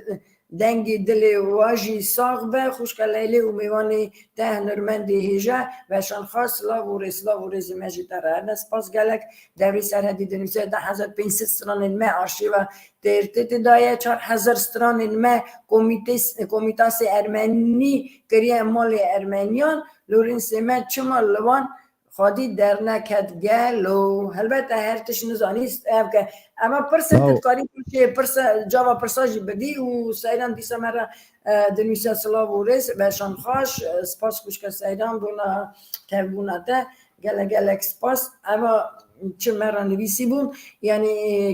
dengî dilê we jî sax be, xwişka Leylê û mêvanê te hunirmendê hêja, weşan xweş, silav û rê, silav û rêzê me jî te re hene. Spas gelek. Devrî Serhedî dinivîse du hezar pênc sed stranên me arşîva T R T T daye, çar hezar stranên me komîtê-, komîtasê ermenî kiriye malê ermeniyan, lorênsê me çima li wan xwedî derneket gelo? Helbet te her tişt nizanî, ev ke. Ema pirse Baw. tu dikarî pirsa, cava pirsa jî bidî û Seyran dîsa me re, e, dinivîse silav û rêz, weşan xweş, e, spas xwişka Seyran bona tevbûna te, gelek gelek spas. Ema çi me re nivîsî bûn, yani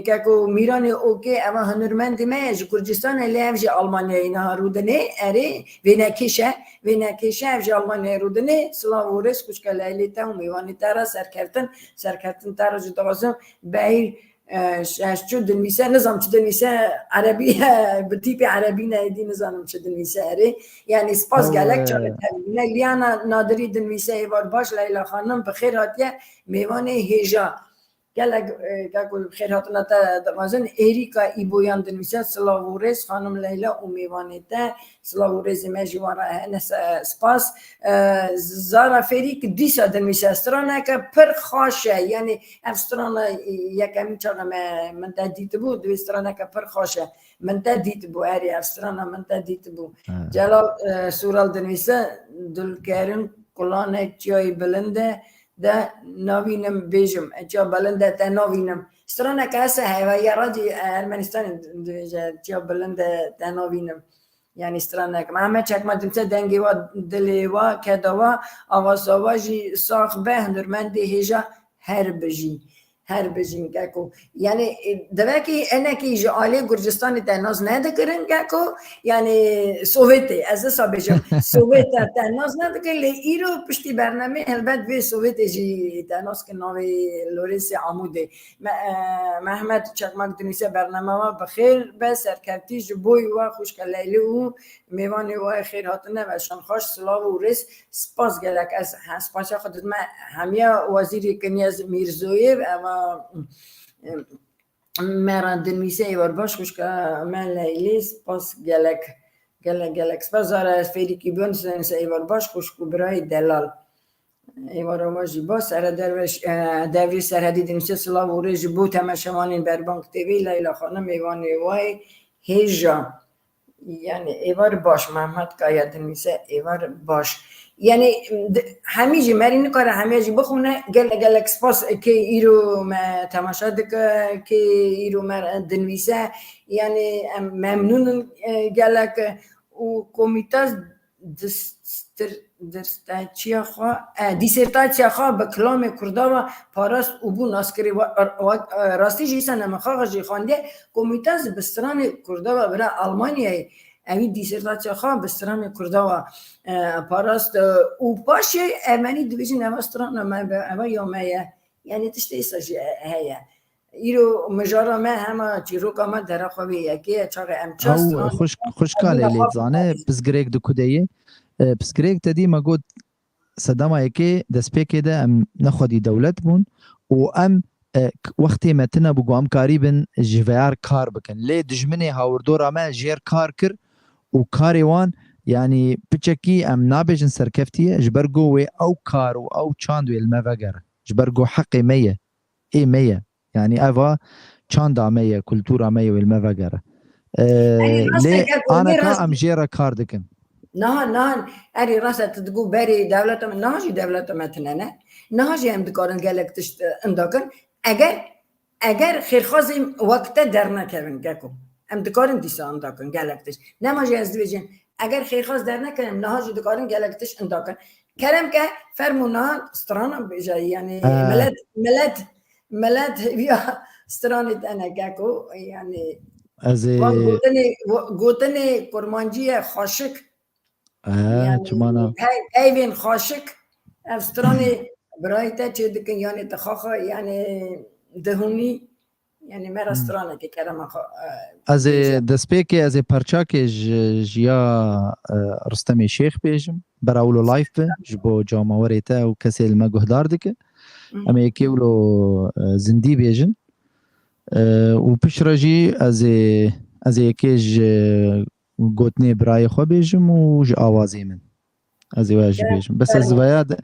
keko Mîranê Okê, ema hunirmendê me ye ji Kurdistanê, lê ev jî Almanyayê niha rûdinê, erê, vênekêş e, vênekêş e, ev jî Almanyayê rûdinê, silav û rêz xwişka Leylê te û mêvanê te re serkeftin, serkeftin te re jî dixwazim. Behîr, e, Şeşçû dinivîse, nizam çi dinivîse, erebî, bi tîpê erebî ne, êdî nizanim çi dinivîse erê. Yani spas Ew, gelek e, çare tevîne. Liyana Nadirî dinivîse, êvar baş Leyla xanim, bi xêr hatiye mêvanê hêja. Gelek, e, gelek xêr hatina te dixwazin. Êrîka Îboyan dinivîse, silav û rêz xanim Leyla û mêvanê te. Silav û rêzê me jî wan re hene, se-, spas. E, Zara Fêrîk dîsa dinivîse, straneke pir xweş e. Yani ev strana, e, yekemîn çaxa me, min te dîtibû, divê straneke pir xweş e. Min te dîtibû, erê, ev strana min te dîtibû. Ha. Celal, e, Sural dinivîse, Dulkerin Kulanek çiyayê bilind e, de navînim bêjim, e, çiya bilind e te navînim. Straneke hese heye, ya radî, e, Ermenistanê dibêje, çiya bilind e te navînim. Yani stranek. Mehmet Çakma dinivîse, dengê wa, dilê wa, keda wa, avaza wa jî sax be, hunirmendê hêja, her bijî. Her bijîn keko. Yani, e, devekî enekî ji alê Gurcistanê te nas nedikirin keko. Yani Sovyetê, ez wisa bêjim. Sovyet te nas nedikirin, lê îro piştî bernamê helbet vê Sovyetê jî te nas kin navê Lorênsê Amûdê. Me-, e, Mehmet Çakmak dinivîse, bernama we bi xêr be, serkevtî ji bo we xwişka Leylê û mêvanê we xêr hatine, weşan xweş, silav û rêz. Spas gelek. Ez he-, spasiya xwe didime hemiya Wezîrê Kinyaz Mîrzoyev, eva, em, me re dinivîse, êvar baş xwişka me Leylê, spas gelek. Gelek, gelek spas. Zara Fêrîkî Bön dinivîse, êvar baş xwişk û birayê delal. Êvara we jî baş. Sere Derveş, e, Devrî Serhedî dinivîse, silav û rê ji bo temaşevanên Berbang T V, Leyla xanim, mêvanê we hêja. Yani êvar baş, Mehmet Kaya dinivîse, êvar baş. Yani, di-, hemî jî merî nikare hemiya jî bixwîne. Gelek gelek spas kê îro me temaşe dike, kê îro me dinivîse. Yani em memnûn in, e, gelek û komîta distir-, dirsteçiya xwe, e, dîsertaçiya xwe bi kilamê Kurda ve parast û bû naskirî. Wa-, wa-, e, rastî jî îsa ne min xaxa jî xwendiye. Komîta bi stranê Kurda ve bira Almanyayê, evî dîsertaçiya xwe bi stranê Kurda ve, e, parast, e, û paşê Ermenî dibêjin eva strana me be, eva ya me ye. Yani tiştê îsa jî, e, heye. Îro mijara me hema çîroka me dera xwe vê yekê ye, çaxê em çar Ew stran xwişk-, xwişka Lê Lê dizane, pirsgirêk di ku de ye. E, pirsgirêk te dî me got, sedema yekê destpêkê de em ne xwedî dewlet bûn û em, e, k-, wextê me tune bû ku em karîbin ji veyar kar bikin. Lê dijminê hawirdora me jêr kar kir û karê wan, yanî piçekî em nabêjin serkeftî ye, ji ber ku wê ew kar û ew çand wê li me vegere. Ji ber ku heqê me ye. Ê me ye. Yani eva çanda me ye, kultura me ye, wê li me vegere. Ee, Erê, rast e, lê gel, aneka em jê re kar dikin. Niha, niha, erê, rast e, tu digû berê dewleta me, niha jî dewleta me tune ne. Niha jî em dikarin gelek tişt, e, indakin. Eger, eger xêrxwazên wek te dernekevin, Geko. Em dikarin dîsa indakin gelek tişt. Nema jî ez dibêjim, eger xêrxwaz dernekevin, em niha jî dikarin gelek tişt indakin. Kerem ke, fermû niha strana bêje, yani Ha. milet, milet, milet hêviya stranê te ne, Geko, yani Ez ê van gotinê, go-, gotinê kurmancî ye, xweşik. He, Yani çima na? hey-, heyvên xweşik, ev stranê birayê te çê dikin, yani te xaxa, yani dihûnî, yani me re Hmm. stranekê kerema xwe, e, Ez ê bêje. destpêkê, ez ê perçakê ji, ji ya, e, Ristemê Şêx bêjim. Berawlo Life be, ji bo camawerê te û kesê li me guhdar dike. Em ê yekê wilo, e, zindî bêjin. E, û piştre jî ez ê, ez ê yekê ji gotinê birayê xwe bêjim û ji awazê min. Ez ê we jî bêjim. Bes ez vaya de,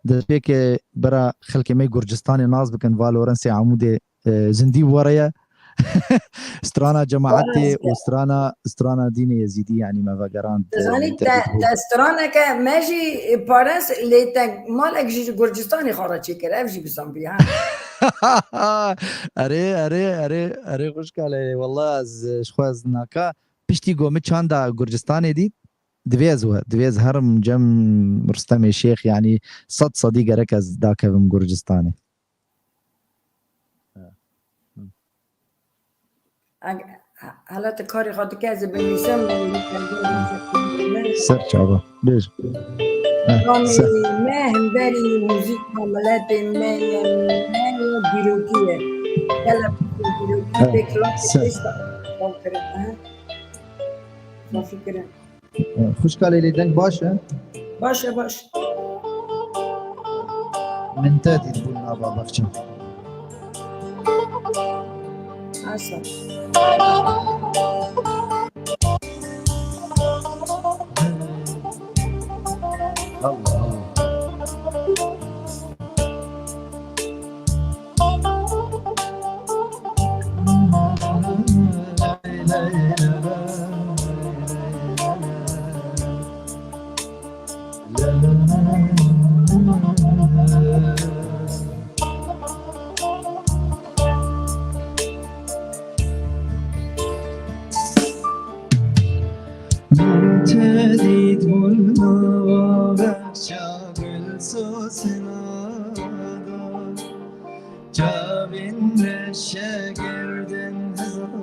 destpêkê bera xelkê me Gurcistanê nas bikin, va Lawrence Amûdê, e, zindî were ye. Strana cemaetê û strana, strana dînê Yezîdî, yanî me vegerand, e, Dizanî te, te straneke me jî pares lê te malek jî ji Gurcistanê xwe re çêkir. Ev jî bizanbî ha. Erê, erê, erê, erê xwişka lê. Wela ez, e, ji xwe ez naka. Piştî ku min çanda Gurcistanê dît, divê ez we, divê ez herim cem Rustemê Şêx, yanî sed sedî gerek ez dakevim Gurcistanê. Eg-, he-, hela tu karê xwe dike, ez ê binivîsim. Ser çava. Bêj. He, Kamî ser. Me hemberî muzîka miletê me ye, me ye dîrokî ye. Gele dîrokî He, pêk ser. Kirin, he? Mafî kirin. Xwişka Leylê, deng baş e? Baş e, baş. Min te dît bûn nava baxçe. Asa. Allah Allah. Min te dît bûn nava behça gul sosina da. Çavên reşe girtin hezar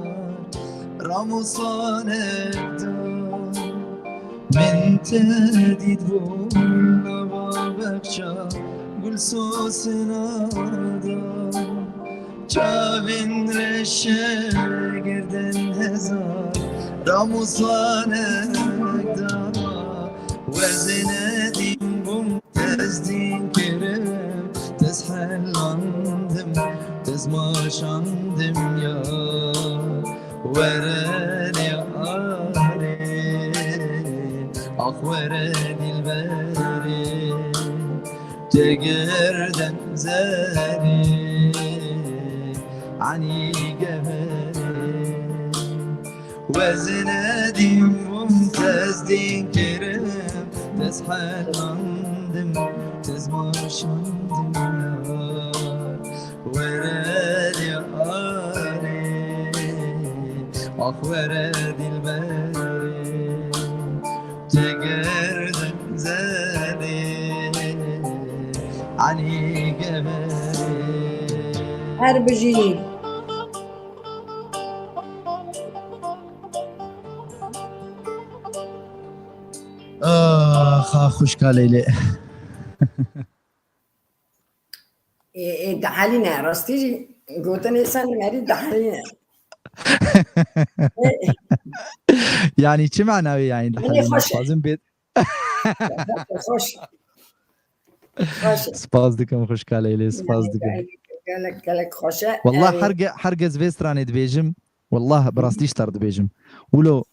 ramûsanek da. Min te dît bûn nava behça gul sosina da. Çavên reşe girtin hezar ramûsanek da. Wezine dîn bûm Tezdîn kirim, tez helandim, tez maşandim ya. Were lê arê, ax were dilberê, te girden zerê, anî geverê. Wezine dîm bûm, tez dîn kirim, tez helandim, tez maşandim ya. Were lê arê, ah were dilberê, te girden zerê, anî geverê. Her bijî. Axa xwişka Leylê. Ê, ê, dihelîne, rastî jî gotinê ser merî dihelîne. Yanî çi mana wê yanî Yanî dihelîne? Xweş e. Dixwazim bê- Xweş. Xweş. Spas dikim xwişka Leylê, spas dikim. Gelek, gelek xweş e. Wallah Em, her ge-, hergiz vê stranê dibêjim. Wallah bi rastî ji te re dibêjim. Wilo,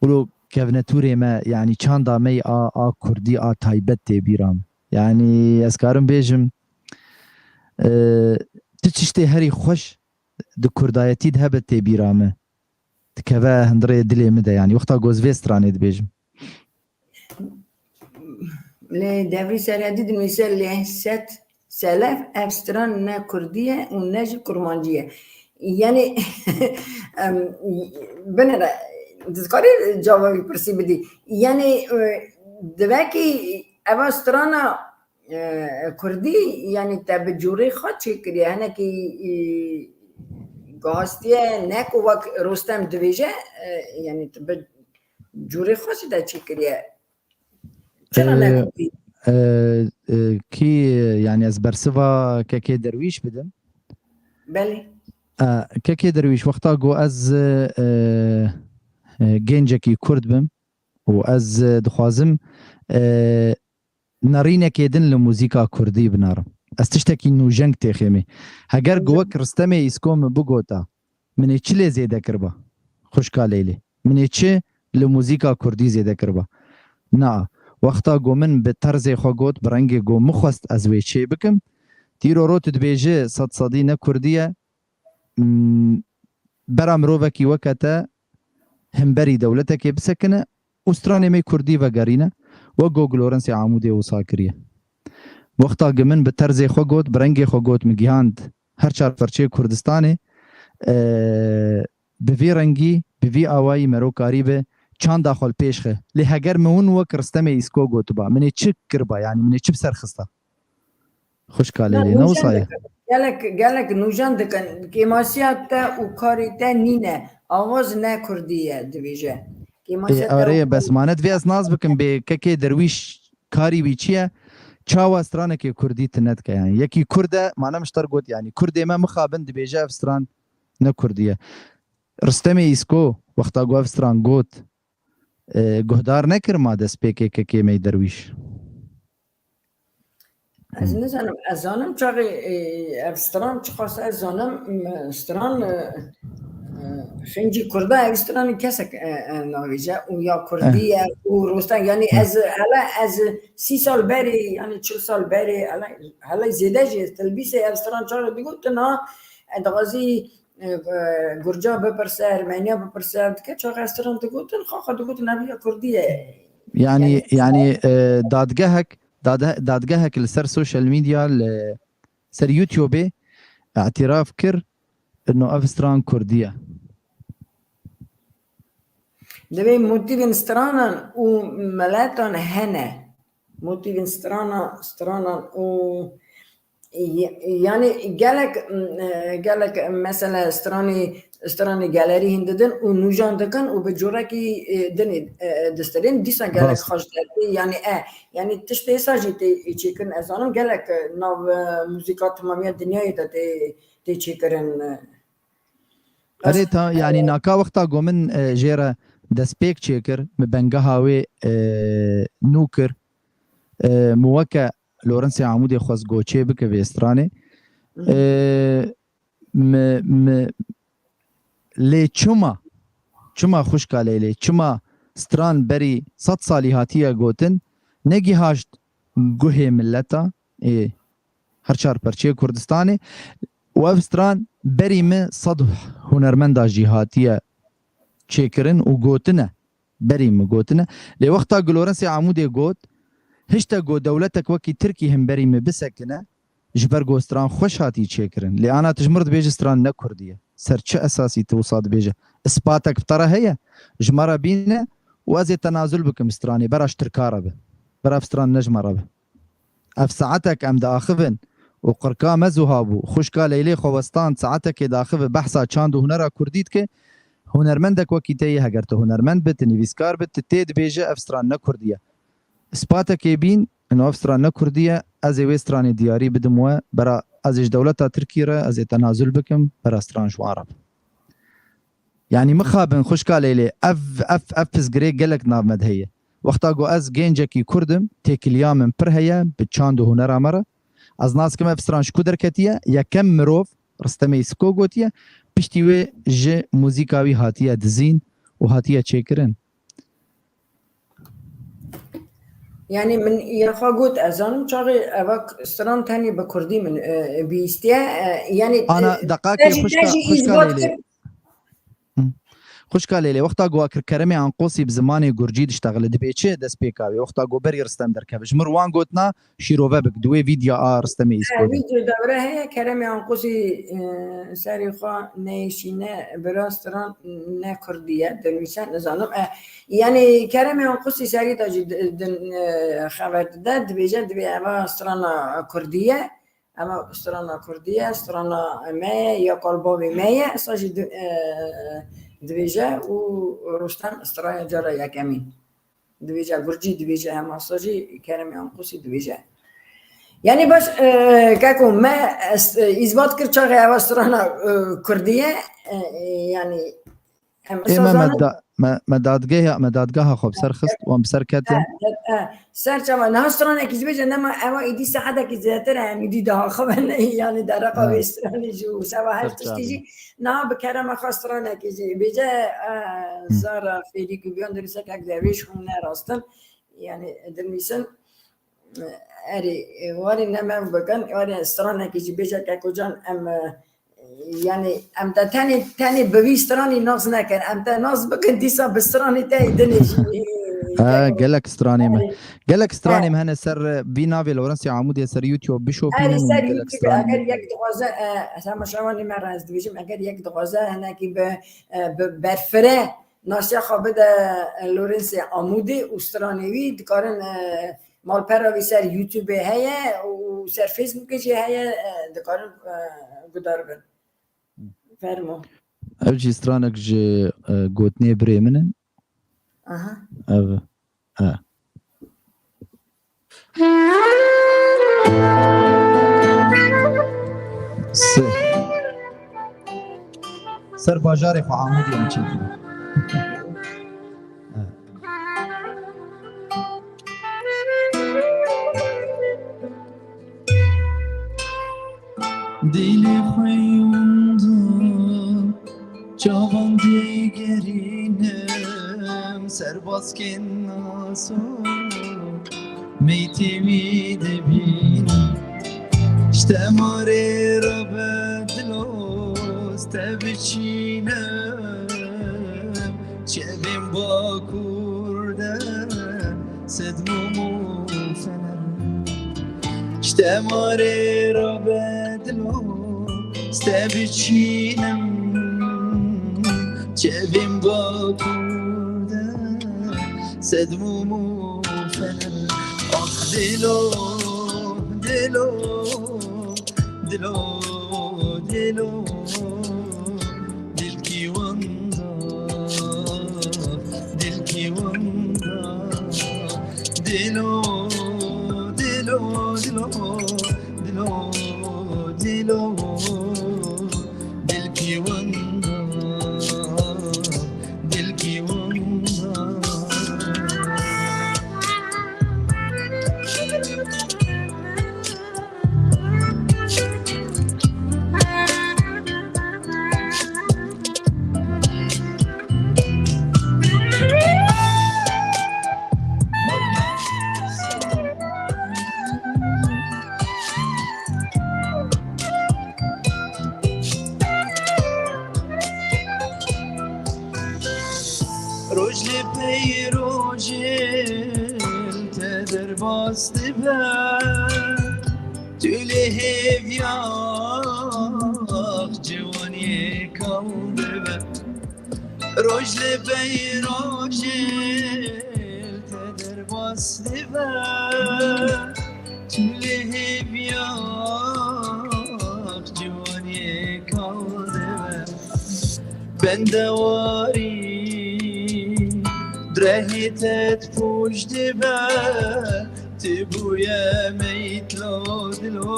wilo kevnetûrê me, yanî çanda me yê a, a kurdî, a taybet tê bîra min. Yanî ez karim bêjim, e, tu tiştê herî xweş di kurdayetî de hebe tê bîra min. Dikeve hundirê dilê min de, yanî wexta ku ez vê stranê dibêjim. Lê Devrî Seredî dinivîse lê sed selef ev stran ne kurdî ye û ne jî kurmancî ye. Yanî, em, binêre, dikarî cevabî pirsî bidî. Yanî, e, divekî eva strana, e, kurdî, yanî te bi cûrê xwe çêkiriye, hinekî, e, gihastiye, ne ku wek Rostem dibêje, e, yanî tu bi cûrê xwe jî te çêkiriye. Çira Ee, nekutî? Ee, e, kî, yanî ez bersiva Kekê Derwîş bidim. Belê. E, Kekê Derwîş, wexta ku ez, e, e, gencekî kurd bim û ez, e, dixwazim, e, nerînekê din li muzîka kurdî binerim. Ez tiştekî nûjeng têxêmê. Heger go wek Ristemê Îsko min bigota, min ê çi lê zêde kiriba? Xwişka Leylê. Min ê çi li muzîka kurdî zêde kiriba? Na, wexta go min bi terzê xwe got, bi rengê go min xwest ez wê çê bikim. Tîro ro tu dibêji sed sedî ne kurdî ye, m, bera mirovekî weke te himberî dewletekê bisekine û stranê me kurdî vegerîne, wek go Lorensê Amûdê wisa kiriye. Wexta gi min bi terzê xwe got, bi rengê xwe got, min gihand her çar perçeyê Kurdistanê, e, bi vî rengî, bi vî awayî mero karî bi çanda xwe li pêş xe. Lê heger min win wek Ristemê Îsko gotiba, min ê çi kiriba, yanî min ê çi bi ser xista? Xwişka Leylê, ne wisa ye? Gelek, gelek nûjen dikin. Kêmasiya te û karê te nîne. Awaz ne kurdî ye, dibêje. Ê, Kêmasiya te arê, û bes mane divê ez nas bikim bê kekê derwîş karî wî çi ye? Çawa stranekê kurdî tine dike yani? Yekî kurd e, mane min ji te re got yani. Kurdê me mixabin dibêje ev stran ne kurdî ye. Ristemê Îsko, wexta ku ev stran got, e, guhdar nekir ma destpêkê kekê me yê derwîş? Ez nizanim, ez zanim çaxê, e, ev stran çiqas ez zanim, m, stran, e, e, xincî kurda ev stranê kesek, e, e, navêje û ya kurdî ye û rostan, yani ez, hele ez sî sal berê, yani çil sal berê, hele, hele zêde jî ez telbîsê ev stran çaxê digotin ha, e, dixwazî, e, e, gurca bipirse, ermeniya bipirse, ev dike çaxê ev stran digotin, xaxa digotin ev ya kurdî ye. Yani, yani, e, dadgehek, dade-, dadgehek li ser social media, li ser YouTubeê îtiraf kir, no ev stran kurdî ye. Divê motîvên stranan û miletan hene. Motîvên strana, stranan û Y-, yani gelek, m, e, gelek mesela stranê, stranê gelerî hîn didin û nûjan dikin û bi corekî, e, dinê, e, distirên. Dîsa gelek Rast. Xweş dertê, yani, e, yani tiştê êsa jî tê çêkirin. Ez zanim gelek, e, nav, e, muzîka timamiya dinyayê de tê, tê çêkirin, e. Erê ta, yani naka wexta ku min, e, jê re destpêk çêkir, min bengeha wê, e, nû kir, e, min weke Lorensê Amûdê xwest goçê bike vê stranê. Hı. E, mi, mi, lê çima, çima xwişka Leylê, çima stran berî sed salî hatiye gotin, negihaşt guhê mileta, ê, her çar perçeyê Kurdistanê û ev stran berî min sed hunermenda jî hatiye çêkirin û gotine, berî min gotine. Lê wexta ku Lorensê Amûdê got, hişte ku dewletek wekî Tirkî himberî min bisekine, ji ber ku stran xweş hatî çêkirin. Lê ana tu ji mir dibêjî stran ne kurdî ye. Ser çi esasî tu wisa dibêje? Ispatek bi te re heye? Ji me re bîne û ez ê tenazul bikim stranê, bera ji Tirka re be. Bera ev stran ne ji me re be. Ev saetek em diaxivin û qirka me zuha bû. Xwişka Leylê xwe westan saetekê diaxive behsa çand û hunera kurdî dike. Hunermendek wekî te yê, heger tu hunermend bi, tu nivîskar bi, tu tê dibêje ev stran ne kurdî ye. Ispatekê bîn, ino ev stran ne kurdî ye, ez ê wê stranê diyarî bidim we, bera ez ê ji dewleta Tirkî re, ez ê tenazul bikim, bera stran ji wan re. Yanî mixabin xwişka Leylê, ev, ev, ev pirsgirêk gelek nav me de heye. Wexta ku ez gencekî kurd im, têkiliya min pir heye bi çand û hunera me re. Ez nas kim ev stran ji ku derketiye, yekem mirov, Ristemê Îsko gotiye, piştî wê ji muzîka wî hatiye dizîn û hatiye çêkirin. Yani min ya xwe got, ez zanim çaxê eva k-, stran tenê bi kurdî min, e, bihîstiye, e, yani, Ana, e, deqakê te jî, te xwişka, jî xwişka îsbat Leylê. kir. Hı. Xwişka Leylê, wexta ku kir Keremê Anqosî bi zimanê gurcî diştexile, dibê çi destpêka wê? Wexta ku berî Ristem derkeve. Ji mir wan gotina, şîrove bik, di wê vîdya a Ristemê Îsko de. Vîdyo dewre heye, Keremê Anqosî, e, serê xwe neyêşîne, bira stran ne kurdî ye, dinivîse, nizanim. E, yani Keremê Anqosî serî de jî di, di, e, xeber dide, dibêje, dibê eva strana kurdî ye, eva strana kurdî ye, strana me ye, ya kalbavê me ye, esa jî di, e, dibêje û Rustem straya cara yekemîn. Dibêje, gurcî dibêje, hema sa jî Keremê Anqosî dibêje. Yani baş, e, keko me, ez, e, îsbat kir çaxê eva strana, e, kurdî ye, e, e, yani em Ê esa Mehmet zanin. da, me, me dadgeha, me dadgeha xwe bi ser xist, wan bi ser ketin. Ser çava, niha stranekî jî bêje, nema ewa êdî saetekî zêdetir e, em êdî diaxivin, yanî dereqa vê stranê jî û seba her tiştî jî, niha bi kerema xwe stranekî jî bêje, e, zara fêrî ku biyan dirusek hek dervêş xwîne rastin, yanî dinivîsin, erê, e, warê ne me bikin, warê stranekî jî bêje Keko can, em, e, yanî em te tenê, tenê bi vî stranî nas nekin, em te nas bikin, dîsa bi stranê te yê dinê jî. Ha, gelek stranê me. Gelek stranê me hene ser, e, vî navê Lawrence Amûdê ser YouTube bişopînin û gelek stranê me. Eger yek dixwaze, e, temaşevanê me re ez dibêjim, eger yek dixwaze hinekî bi, e, bi berfireh nasiya xwe bide, e, Lawrence Amûdê û stranê wî, dikarin, e, malpera wî ser YouTube heye û ser Facebookê jî heye, e, dikarin, e, guhdar bin. Fermo. Ev jî stranek ji, e, gotinê birê min in. Aha. Ev, e. Se-, ser bajarê xwe Amûdê em çêkirin. Dilê xwe winda çavan digerînim, ser baskên naso meytê wî dibînim. Ji te marê re be dilo, ez te biçînim, çevên bakur de sed mum û fener. Ji te marê re be dilo, ez te biçînim, çevên bakur de sed mum û fener. Ax dilo, dilo, dilo, dilo. Dilkî winda, dilkî winda. Dilo, dilo, dilo, dilo, dilo. Dilkî winda, dilkî winda. Roj li pey rojê te derbas dibe, tu lê hêviya ciwaniyê kawl dibe. Roj li pey rojê te derbas dibe, tu lê hêviya ciwaniyê kawl dibe. Bendewarî drehê te dipûj dibe, tu bûye meytlo dilo,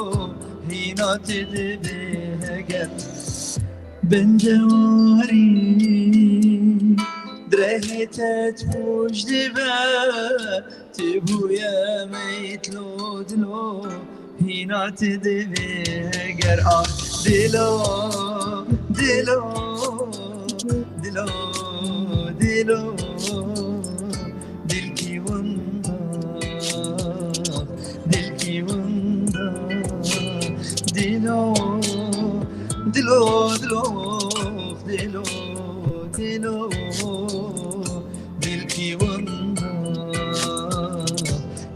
hîna tu dibê heger. Bendewarî drehê te dipûj dibe, tu bûye meytlo dilo, hîna tu dibê heger. Ah dilo, dilo, dilo, dilo. Dilkî winda, dilkî winda. Dilo, dilo, dilo, dilo, dilo. Dilkî winda,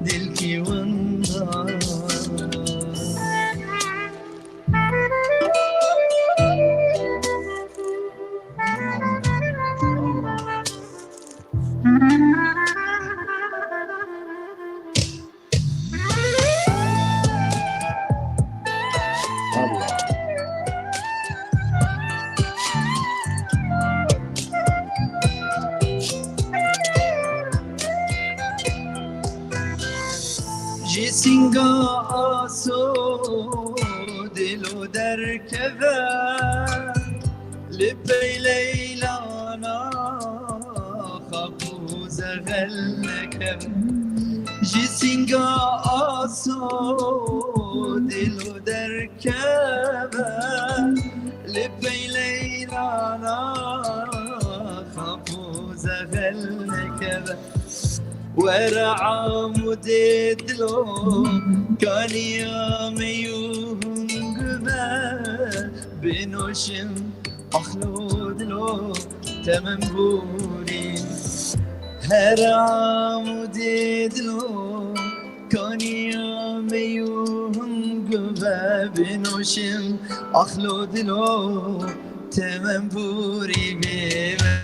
dilkî winda. Ji sînga aso dilo derkeve, li pey leylana Ji sînga aso dilo derkeve, li pey leylana xapo zexel nekeve. Were amûdê dilo, kaniya me û hûn guve, binoşim axlo dilo, temem borî. Her amûdê dilo, kaniya me û hûn guve, binoşim axlo dilo, temem borî bê me.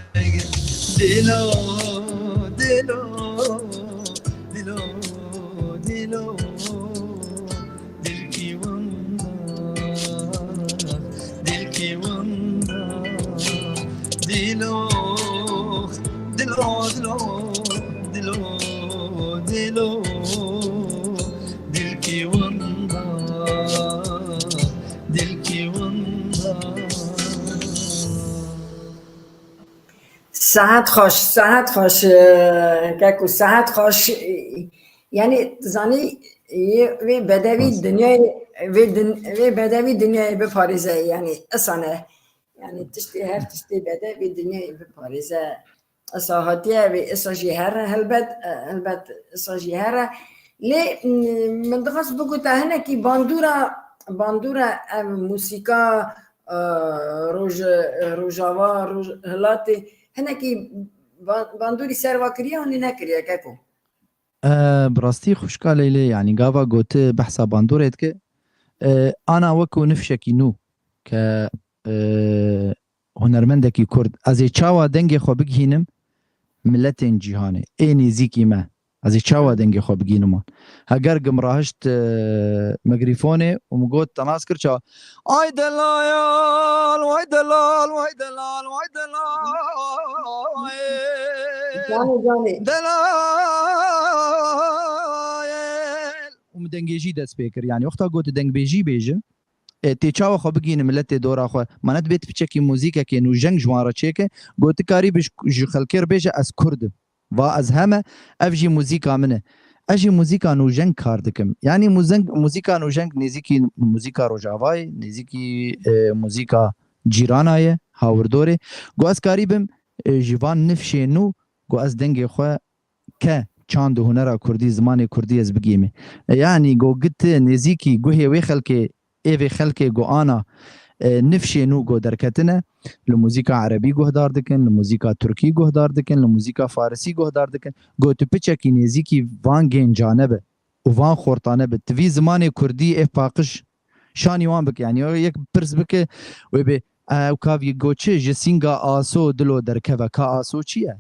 Dilo, dilo, dilo, dilo, dilkî winda, dilkî winda, dilo, dilo, dilo, dilo, dilo, dilkî winda, dilkî winda. Sehet xweş, sehet xweş, e, keko, sehet xweş. E, yani, zanî, yê vê bedevî dinyayê, vê din-, vê bedevî dinyayê biparêze, yani, isane. Yani, tiştê, her tiştê bedevî dinyayê biparêze. Isa hatiye vê, isa jî here, helbet, e, helbet, isa jî here. Lê, m-, min dixwest bigota hinekî bandora, bandora ev musîka, e, roj-, rojava, roj-, hilatê, hinekî ba-, bandorî ser va kiriye, hûnê nekiriye, keko? E, bi rastî xwişka Leylê, yanî gava goti behsa bandorê dike. E, ana wekû nifşekî nû ke, e, hunermendekî Kurd, ez ê çawa dengê xwe bigihînim miletên cîhanê, ê nêzîkî me? Ez ê çawa dengê xwe bigihînim wan? Heger gim rahişt, e, migrîfonê û min got, te nas kir ça? Ay delayal, way delal, way delal, way delal. Canê, canê. Delayal. Û min dengbêjî dest pê kir. Yanî wexta got dengbêjî bêje, e, tê çawa xwe bigihîne miletê dora xwe. Ma ne dibê tu piçekî muzîkekê nûjeng ji wan re çêke, got tu karî bi ji, ji xelkê re bêje ez Kurd im. Va ez heme, ev jî muzîka min e. Ez jî muzîka nûjeng kar dikim. Yanî muzeng-, muzîka nûjeng nêzîkî muzîka Rojavayê, nêzîkî, e, muzîka cîrana ye, hawirdorê. Got ez karî bim, e, ji van nifşê nû, got ez dengê xwe ke çand û hunera kurdî, zimanê kurdî ez bigihîmê. E, yanî got giti nêzîkî guhê wê xelkê, ê vê xelkê got ana, e, nifşê nû got derketine, li muzîka erebî guhdar dikin, li muzîka tirkî guhdar dikin, li muzîka farisî guhdar dikin. Got tu piçekî nêzîkî van gencane be û van xortane be. Tu vî zimanê kurdî ê paqij şanî wan bike. Yanî yek pirs bike wê bê, ew kav yê got çi? Ji sînga aso dilo derkeve. Ka aso çi ye?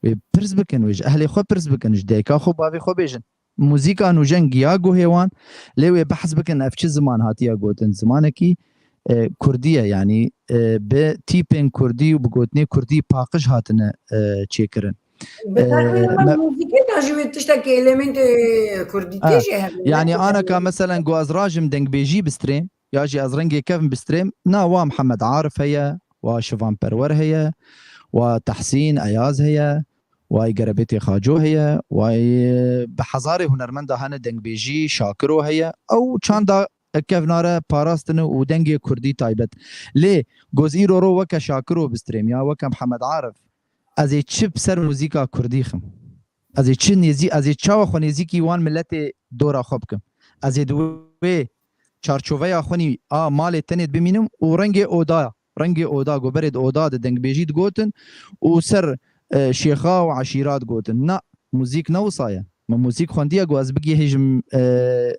Wê pirs bikin, wê ji ehlê xwe pirs bikin, ji dayika xwe, bavê xwe bêjin. Muzîka nûjeng ya guhê wan, lê wê behs bikin ev çi ziman hatiye gotin. Zimanekî, e, kurdî ye, yanî, e, bi tîpên kurdî û bi gotinê kurdî paqij hatine, e, çêkirin. Bi E, texmîna me- muzîkê de jî wê tiştekî elementê kurdîtê Ha, jî hebe. yanî anaka meselen ku ez rajim dengbêjî bistrêm, ya jî ez rengê kevm bistrêm, na wa Mihemed Arif heye, wa Şivan Perwer heye, wa Tehsîn Eyaz heye, wa Gerebêtê Xaco heye, wa bi hezarê hunermenda hene dengbêjî, Şakiro heye. Ew çanda kevnare parastine û dengê kurdî taybet. Lê goz îro ro weke Şakiro bistrêm ya weke Mihemed Arif, ez ê çi bi ser muzîka kurdî xim? Ez ê çi nêzî-, ez ê çawa xwe nêzîkî wan miletê dora xwe bikim? Ez ê di wê çarçoveya xwinî a malê tenê bimînim û rengê oda, rengê oda, goberê di oda de dengbêjî digotin û ser, e, şêxa û eşîra digotin. Na, muzîk ne wisa ye. Min muzîk xwendiye ku ez bigihêjim, e,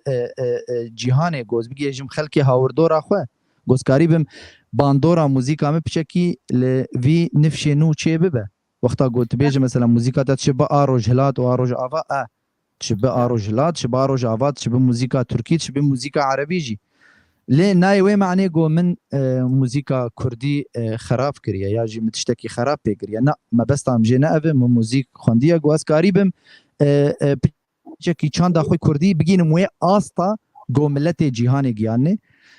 e, e, e, cîhanê, ku ez bigihêjim xelkê hawirdora xwe. Ku ez karîbim bandora muzîka min piçekî li vî nifşê nû çê bibe. Wexta ku tu bêje mesela muzîka te diçe bi a rojhilat û a rojava, e, diçe bi a rojhilat, diçe bi a rojava, diçe bi muzîka tirkî, diçe bi muzîka erebî jî. Lê nayê wê manê ku min, e, muzîka kurdî, e, xerab kiriye ya jî min tiştekî xerab pê kiriye. Na, mebesta min jê ne ev e, min muzîk xwendiye ku ez karîbim, e, e, piçekî çanda xwe kurdî bigînim wê asta ku miletê cîhanê giyanê.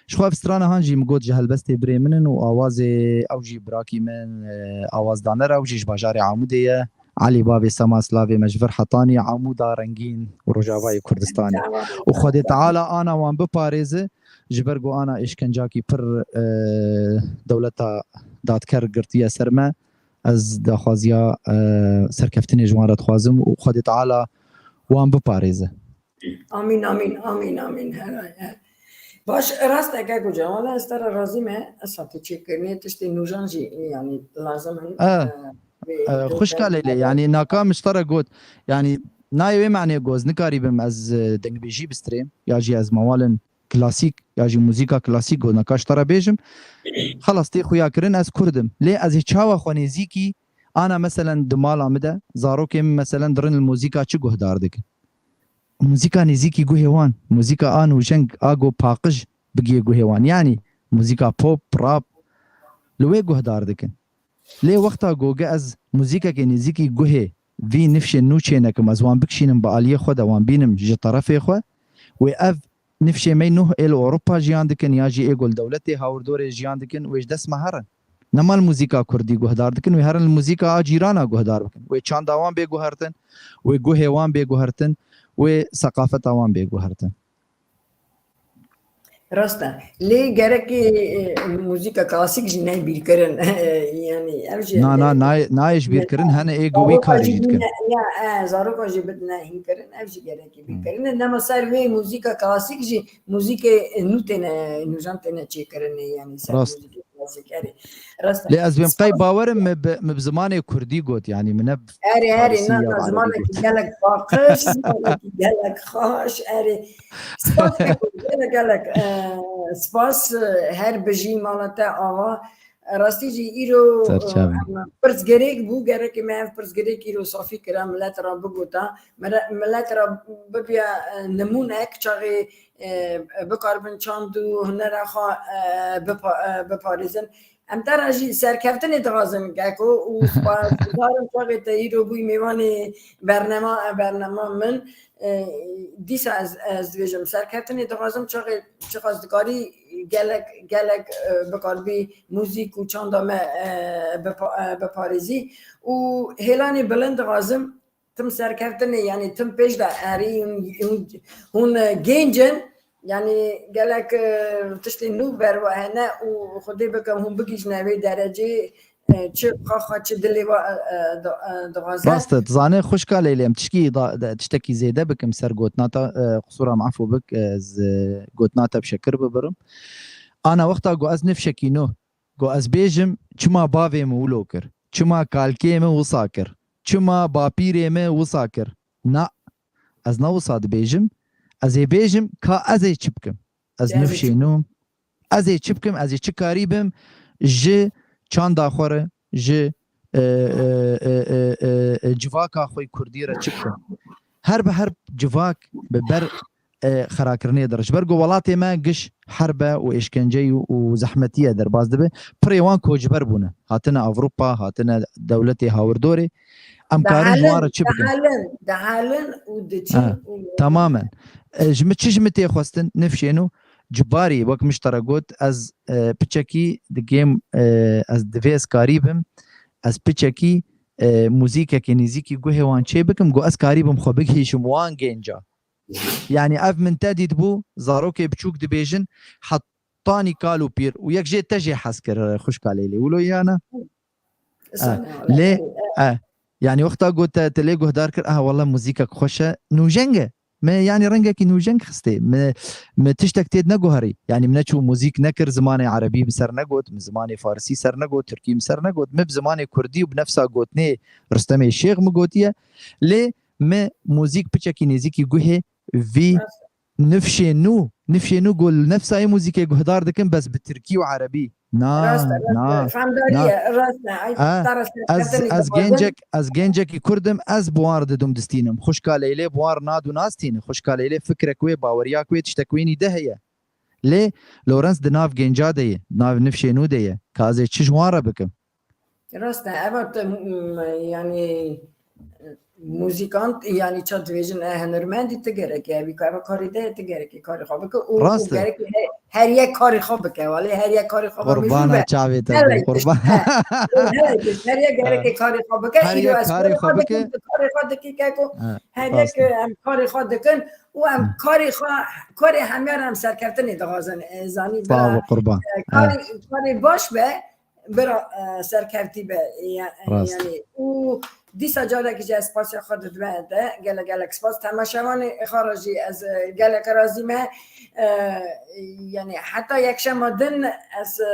Ji xwe ev strana han jî min got ji helbestê birê min in û awazê ew jî birakî min, e, awazdaner e, ew jî ji bajarê Amûdê ye. Elî Bavê Sema, slavê me ji vir hetanî, Amûda rengîn û Rojavayê Kurdistanê. Û Xwedê Teala ana wan biparêze, ji ber ku ana êşkencakî pir, e, dewleta dadker girtiye ser me. Ez daxwaziya, e, serkeftinê ji wan re dixwazim û Xwedê Teala wan biparêze. Amîn, amîn, amîn, amîn. Her ay, her. Baş, rast e, keko can, wala ez te re razî me, ez hatî çêkirinê, tiştê nûjan jî, yanî, lazim in, E, e, vê e, Xwişka Leylê, yanî, naka min ji te re got, yanî, nayê wê manê ku ez nikarîbim ez, e, dengbêjî bistirêm, ya jî ez mewalin klasîk, ya jî muzîka klasîk ku naka ji te re bêjim, xelas tê xuya kirin, ez Kurd im. Lê ez ê çawa xwe nêzîkî, ana, meselen, di mala min de, zarokê min, meselen, dirin li muzîka çi guhdar dikin? Muzîka nêzîkî guhê wan, muzîka a nûjeng, a go paqij bigihê guhê wan. Yanî muzîka pop, rap li wê guhdar dikin. Lê wexta goge ez muzîkekê nêzîkî guhê vî nifşên nû çênekim, ez wan bikişînim bi aliyê xwe de, wan bînim ji terefê xwe, wê ev nifşê me nûh ê li Ewropa jiyan dikin ya jî ê ku li dewletê hawirdorê jiyan dikin, wê ji dest me herin. Nema li muzîka kurdî guhdar dikin, wê herin li muzîka a cîrana guhdar bikin. Wê çanda wan bê guhertin, wê guhê wan bê guhertin, wê seqafeta wan bê guhertin. Rast e. Lê gerekê, e, muzîka klasîk jî neyê bîrkirin. Yanî ev jî, Na, na, e, nayê, nayê ji bîr kirin, hene ê ku wî zaroka karî jî jî dikin. Bîne, ya, e, zaroka jî bidine hînkirin, ev jî gerekê Hmm. bîrkirin. Nema ser vê muzîka klasîk jî muzîkê, e, nû têne, nûjan têne çêkirinê, yanî ser Rast. muzîkê klasîk, erê. Rast e. Lê ez bêm qey Spas. bawerim me bi, me bi zimanê kurdî got, yanî min ne bi Erê, erê, farisî na, ya na, bi erebî zimanekî got. gelek paqij, zimanekî gelek xweş, erê. Spas keko, gelek, gelek, e, spas, e, her bijî mala te ava. Rastî jî îro, Ser e, çavê. em pirsgirêk bû, gerekê me ev pirsgirêk îro safî kira, milet re bigota. Mire-, milet re bibiya, e, nimûnek, çaxê, e, bikaribin çand û hunera xwe, e, bipa-, e, biparêzin. Em te re jî serkeftinê dixwazin, keko, û spasguzar im çaxê te îro bûyî mêvanê bernema, bernema min. E, dîsa ez, ez dibêjim, serkeftinê dixwazim çaxê, çiqas dikarî gelek, gelek, e, bikaribî muzîk û çanda me, e, bipa-, e, biparêzî. Û hêlanê bilind dixwazim, tim serkeftinê, yanî tim pêş de erî, hûn, hûn, hûn, e, gênc in, yanî gelek, e, tiştên nû ber we hene û Xwedê bike hûn bigihîjine vê derecê, e, çi xaxa, çi dilê we, e, e, di-, e, dixwaze. Rast e, dizane xwişka Leylê, em tişkî da-, de-, tiştekî zêde bikim ser gotina te, e, qisûra min efû bik, e, ez, e, gotina te bi şekir bibirim. Ana wexta ku ez nifşekî nû, ku ez bêjim, çima bavê min wilo kir? Çima kalkê min wisa kir? Çima bapîrê min wisa kir? Na, ez ne wisa dibêjim. Ez ê bêjim, ka ez ê çi bikim? Ez Ya, ez ê nifşê çi nû, ez ê çi bikim? Ez ê çi karî bim? Ji çanda xwe re, ji, e, e, e, e, e, e, civaka xwe kurdî re çi bikim? Her bi her civak bi ber e, xerakirinê dir. Ji ber ku welatê me giş herb e û êşkence ye û zehmetî ye derbas dibe, pirê wan koçber bûne. Hatine Ewropa, hatine dewletê hawirdorê. Em karin ji wan re Dihelin, çi bikin? dihelin, dihelin û diçin Ha, û tamamen. E, ji min çi ji min tê xwestin? Nifşên û cibarî, wek min ji te re got, ez, e, piçekî digêm, e, ez divê ez karî bim, ez piçekî, e, muzîkekê nêzîkî guhê wan çê bikim, ku ez karî bim xwe bigihîşim wan genca. Yanî ev min te dîtbû, zarokê biçûk dibêjin, hetanî kal û pîr û yek jê te jê hez kir, xwişka Leylê. Wilo ya ne? Lê, e, yanî wexta got te, te lê guhdar kir, aha, wele muzîkek xweş e, nûjeng e. Me, yanî rengekî nûjeng xistê. Me, me tiştek tê neguherî. Yanî me neçû muzîk nekir, zimanê erebî bi ser negot, me zimanê farisî ser negot, tirkî bi ser negot. Me bi zimanê kurdî û bi nefsa gotinê Ristemê Şêx min gotiye. Lê me muzîk piçekî nêzîkî guhê vî nifşê nû, nifşê nû ku li nefsa yê muzîkê guhdar dikin, bes bi tirkî û erebî. Na, Rast e, rast e. na, Femdarî na. ye, rast e. Ay, Ha, te re ez, serkeftinê ez dixwazim. gencek, ez gencekî Kurd im, ez bi wan re didim distînim. Xwişka Leylê bi wan re nad û nastîne. Xwişka Leylê fikrek wê, baweriyak wê, tiştek wênî de heye. Lê Lawrence di nav genca de ye, di nav nifşê nû de ye. Ka ez ê çi ji wan re bikim? Rast e, eva te, m, yanî, muzîkant, yanî ça dibêjin, e, hunermendî, tu gerekê evî ka-, karî de tu gerekê karê xwe bike û, û Rast e. gerekê he-, her yek karê xwe bike. Walê her yek karê xwe bike. Qurbana çavê te Evet, bû, qurban. Evet, her yek gerekê karê xwe bike. Her Îro yek ez karê xwe bike. Tu karê xwe dikî keko. Ha, Her rast yek e. em karê xwe dikin û em karê xwe, karê hemiyar em serkeftinê dixwazin. E, zanî Sağ bira, ol, qurban. e, karê, karê baş be, bira, e, serkevtî be. Ya-, Rast. Yanî û dîsa carek jî ez spasiya xwe didime te. Gelek gelek spas. Temaşevanê xwe re jî ez, e, gelek razî me. E, yanî heta yekşema din ez, e,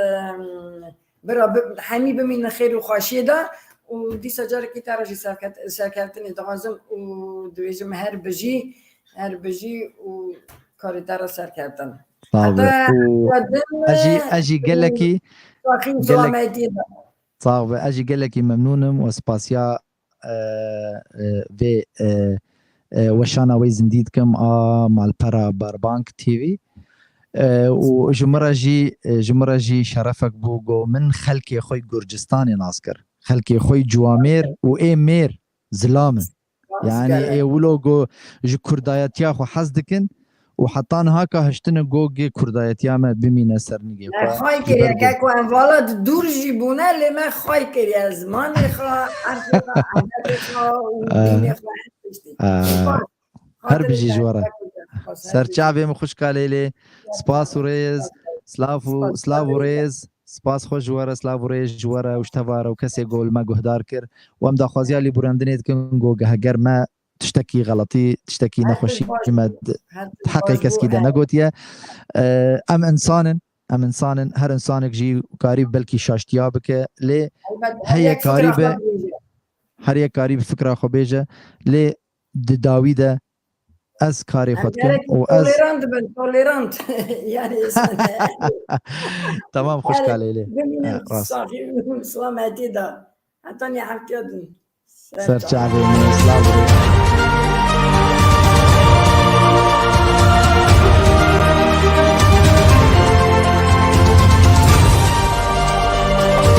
bira bi-, hemî bimînin xêr û xweşiyê de û dîsa carekî te re jî serket-, serkeftinê dixwazim û dibêjim her bijî, her bijî û karê te re serkeftin. Sağ ol. Heta Û din ez jî, ez jî gelekî saxî û gelek- selametî de. Sağ ol. Ez jî gelekî memnûn im û spasiya, e, e, vê, e, e, weşana wê zindî dikim a malpera Berbank T V. E, û ji min re jî, e, ji min re jî şerefek bû, go min xelkê xwe Gurcistanê nas kir. Xelkê xwe Ciwamêr û ê mêr zilam in. Yanî ê wilo go ji kurdayetiya xwe hez dikin û heta niha ka hiştine go gê kurdayetiya me bimîne ser nigê Me xwe. xay Ji kiriye ber go- keko em vala di dûr jî bûne lê me xay kiriye zimanê xwe, erfê xwe, adetê xwe û Ah. dînê xwe her tiştî. Ah. Spas. Her bijî ji we re. Spas. Serçavê min xweş kalê lê. Spas û rêz. Slav û, slav û rêz. Spas xweş ji we re, slav û rêz ji we re û ji teva re û kesê go li me guhdar kir. Û em daxwaziya lîburandinê dikin go heger me tiştekî xeletî, tiştekî nexweşî me di heqê keskî de negotiye. E, em insan in, em insan in, her insanek jî karî belkî şaştiya bike, lê heye karî be, her yek karî bi fikra xwe bêje, lê di dawî de ez karê xwe dikim û ez tolerant bin, tolerant. Yani Tamam, xweş kalê lê. bimînin Ha, rast. Saxî û selametî de. Heta nî heftiya din. Serçavê min, silav û rêz.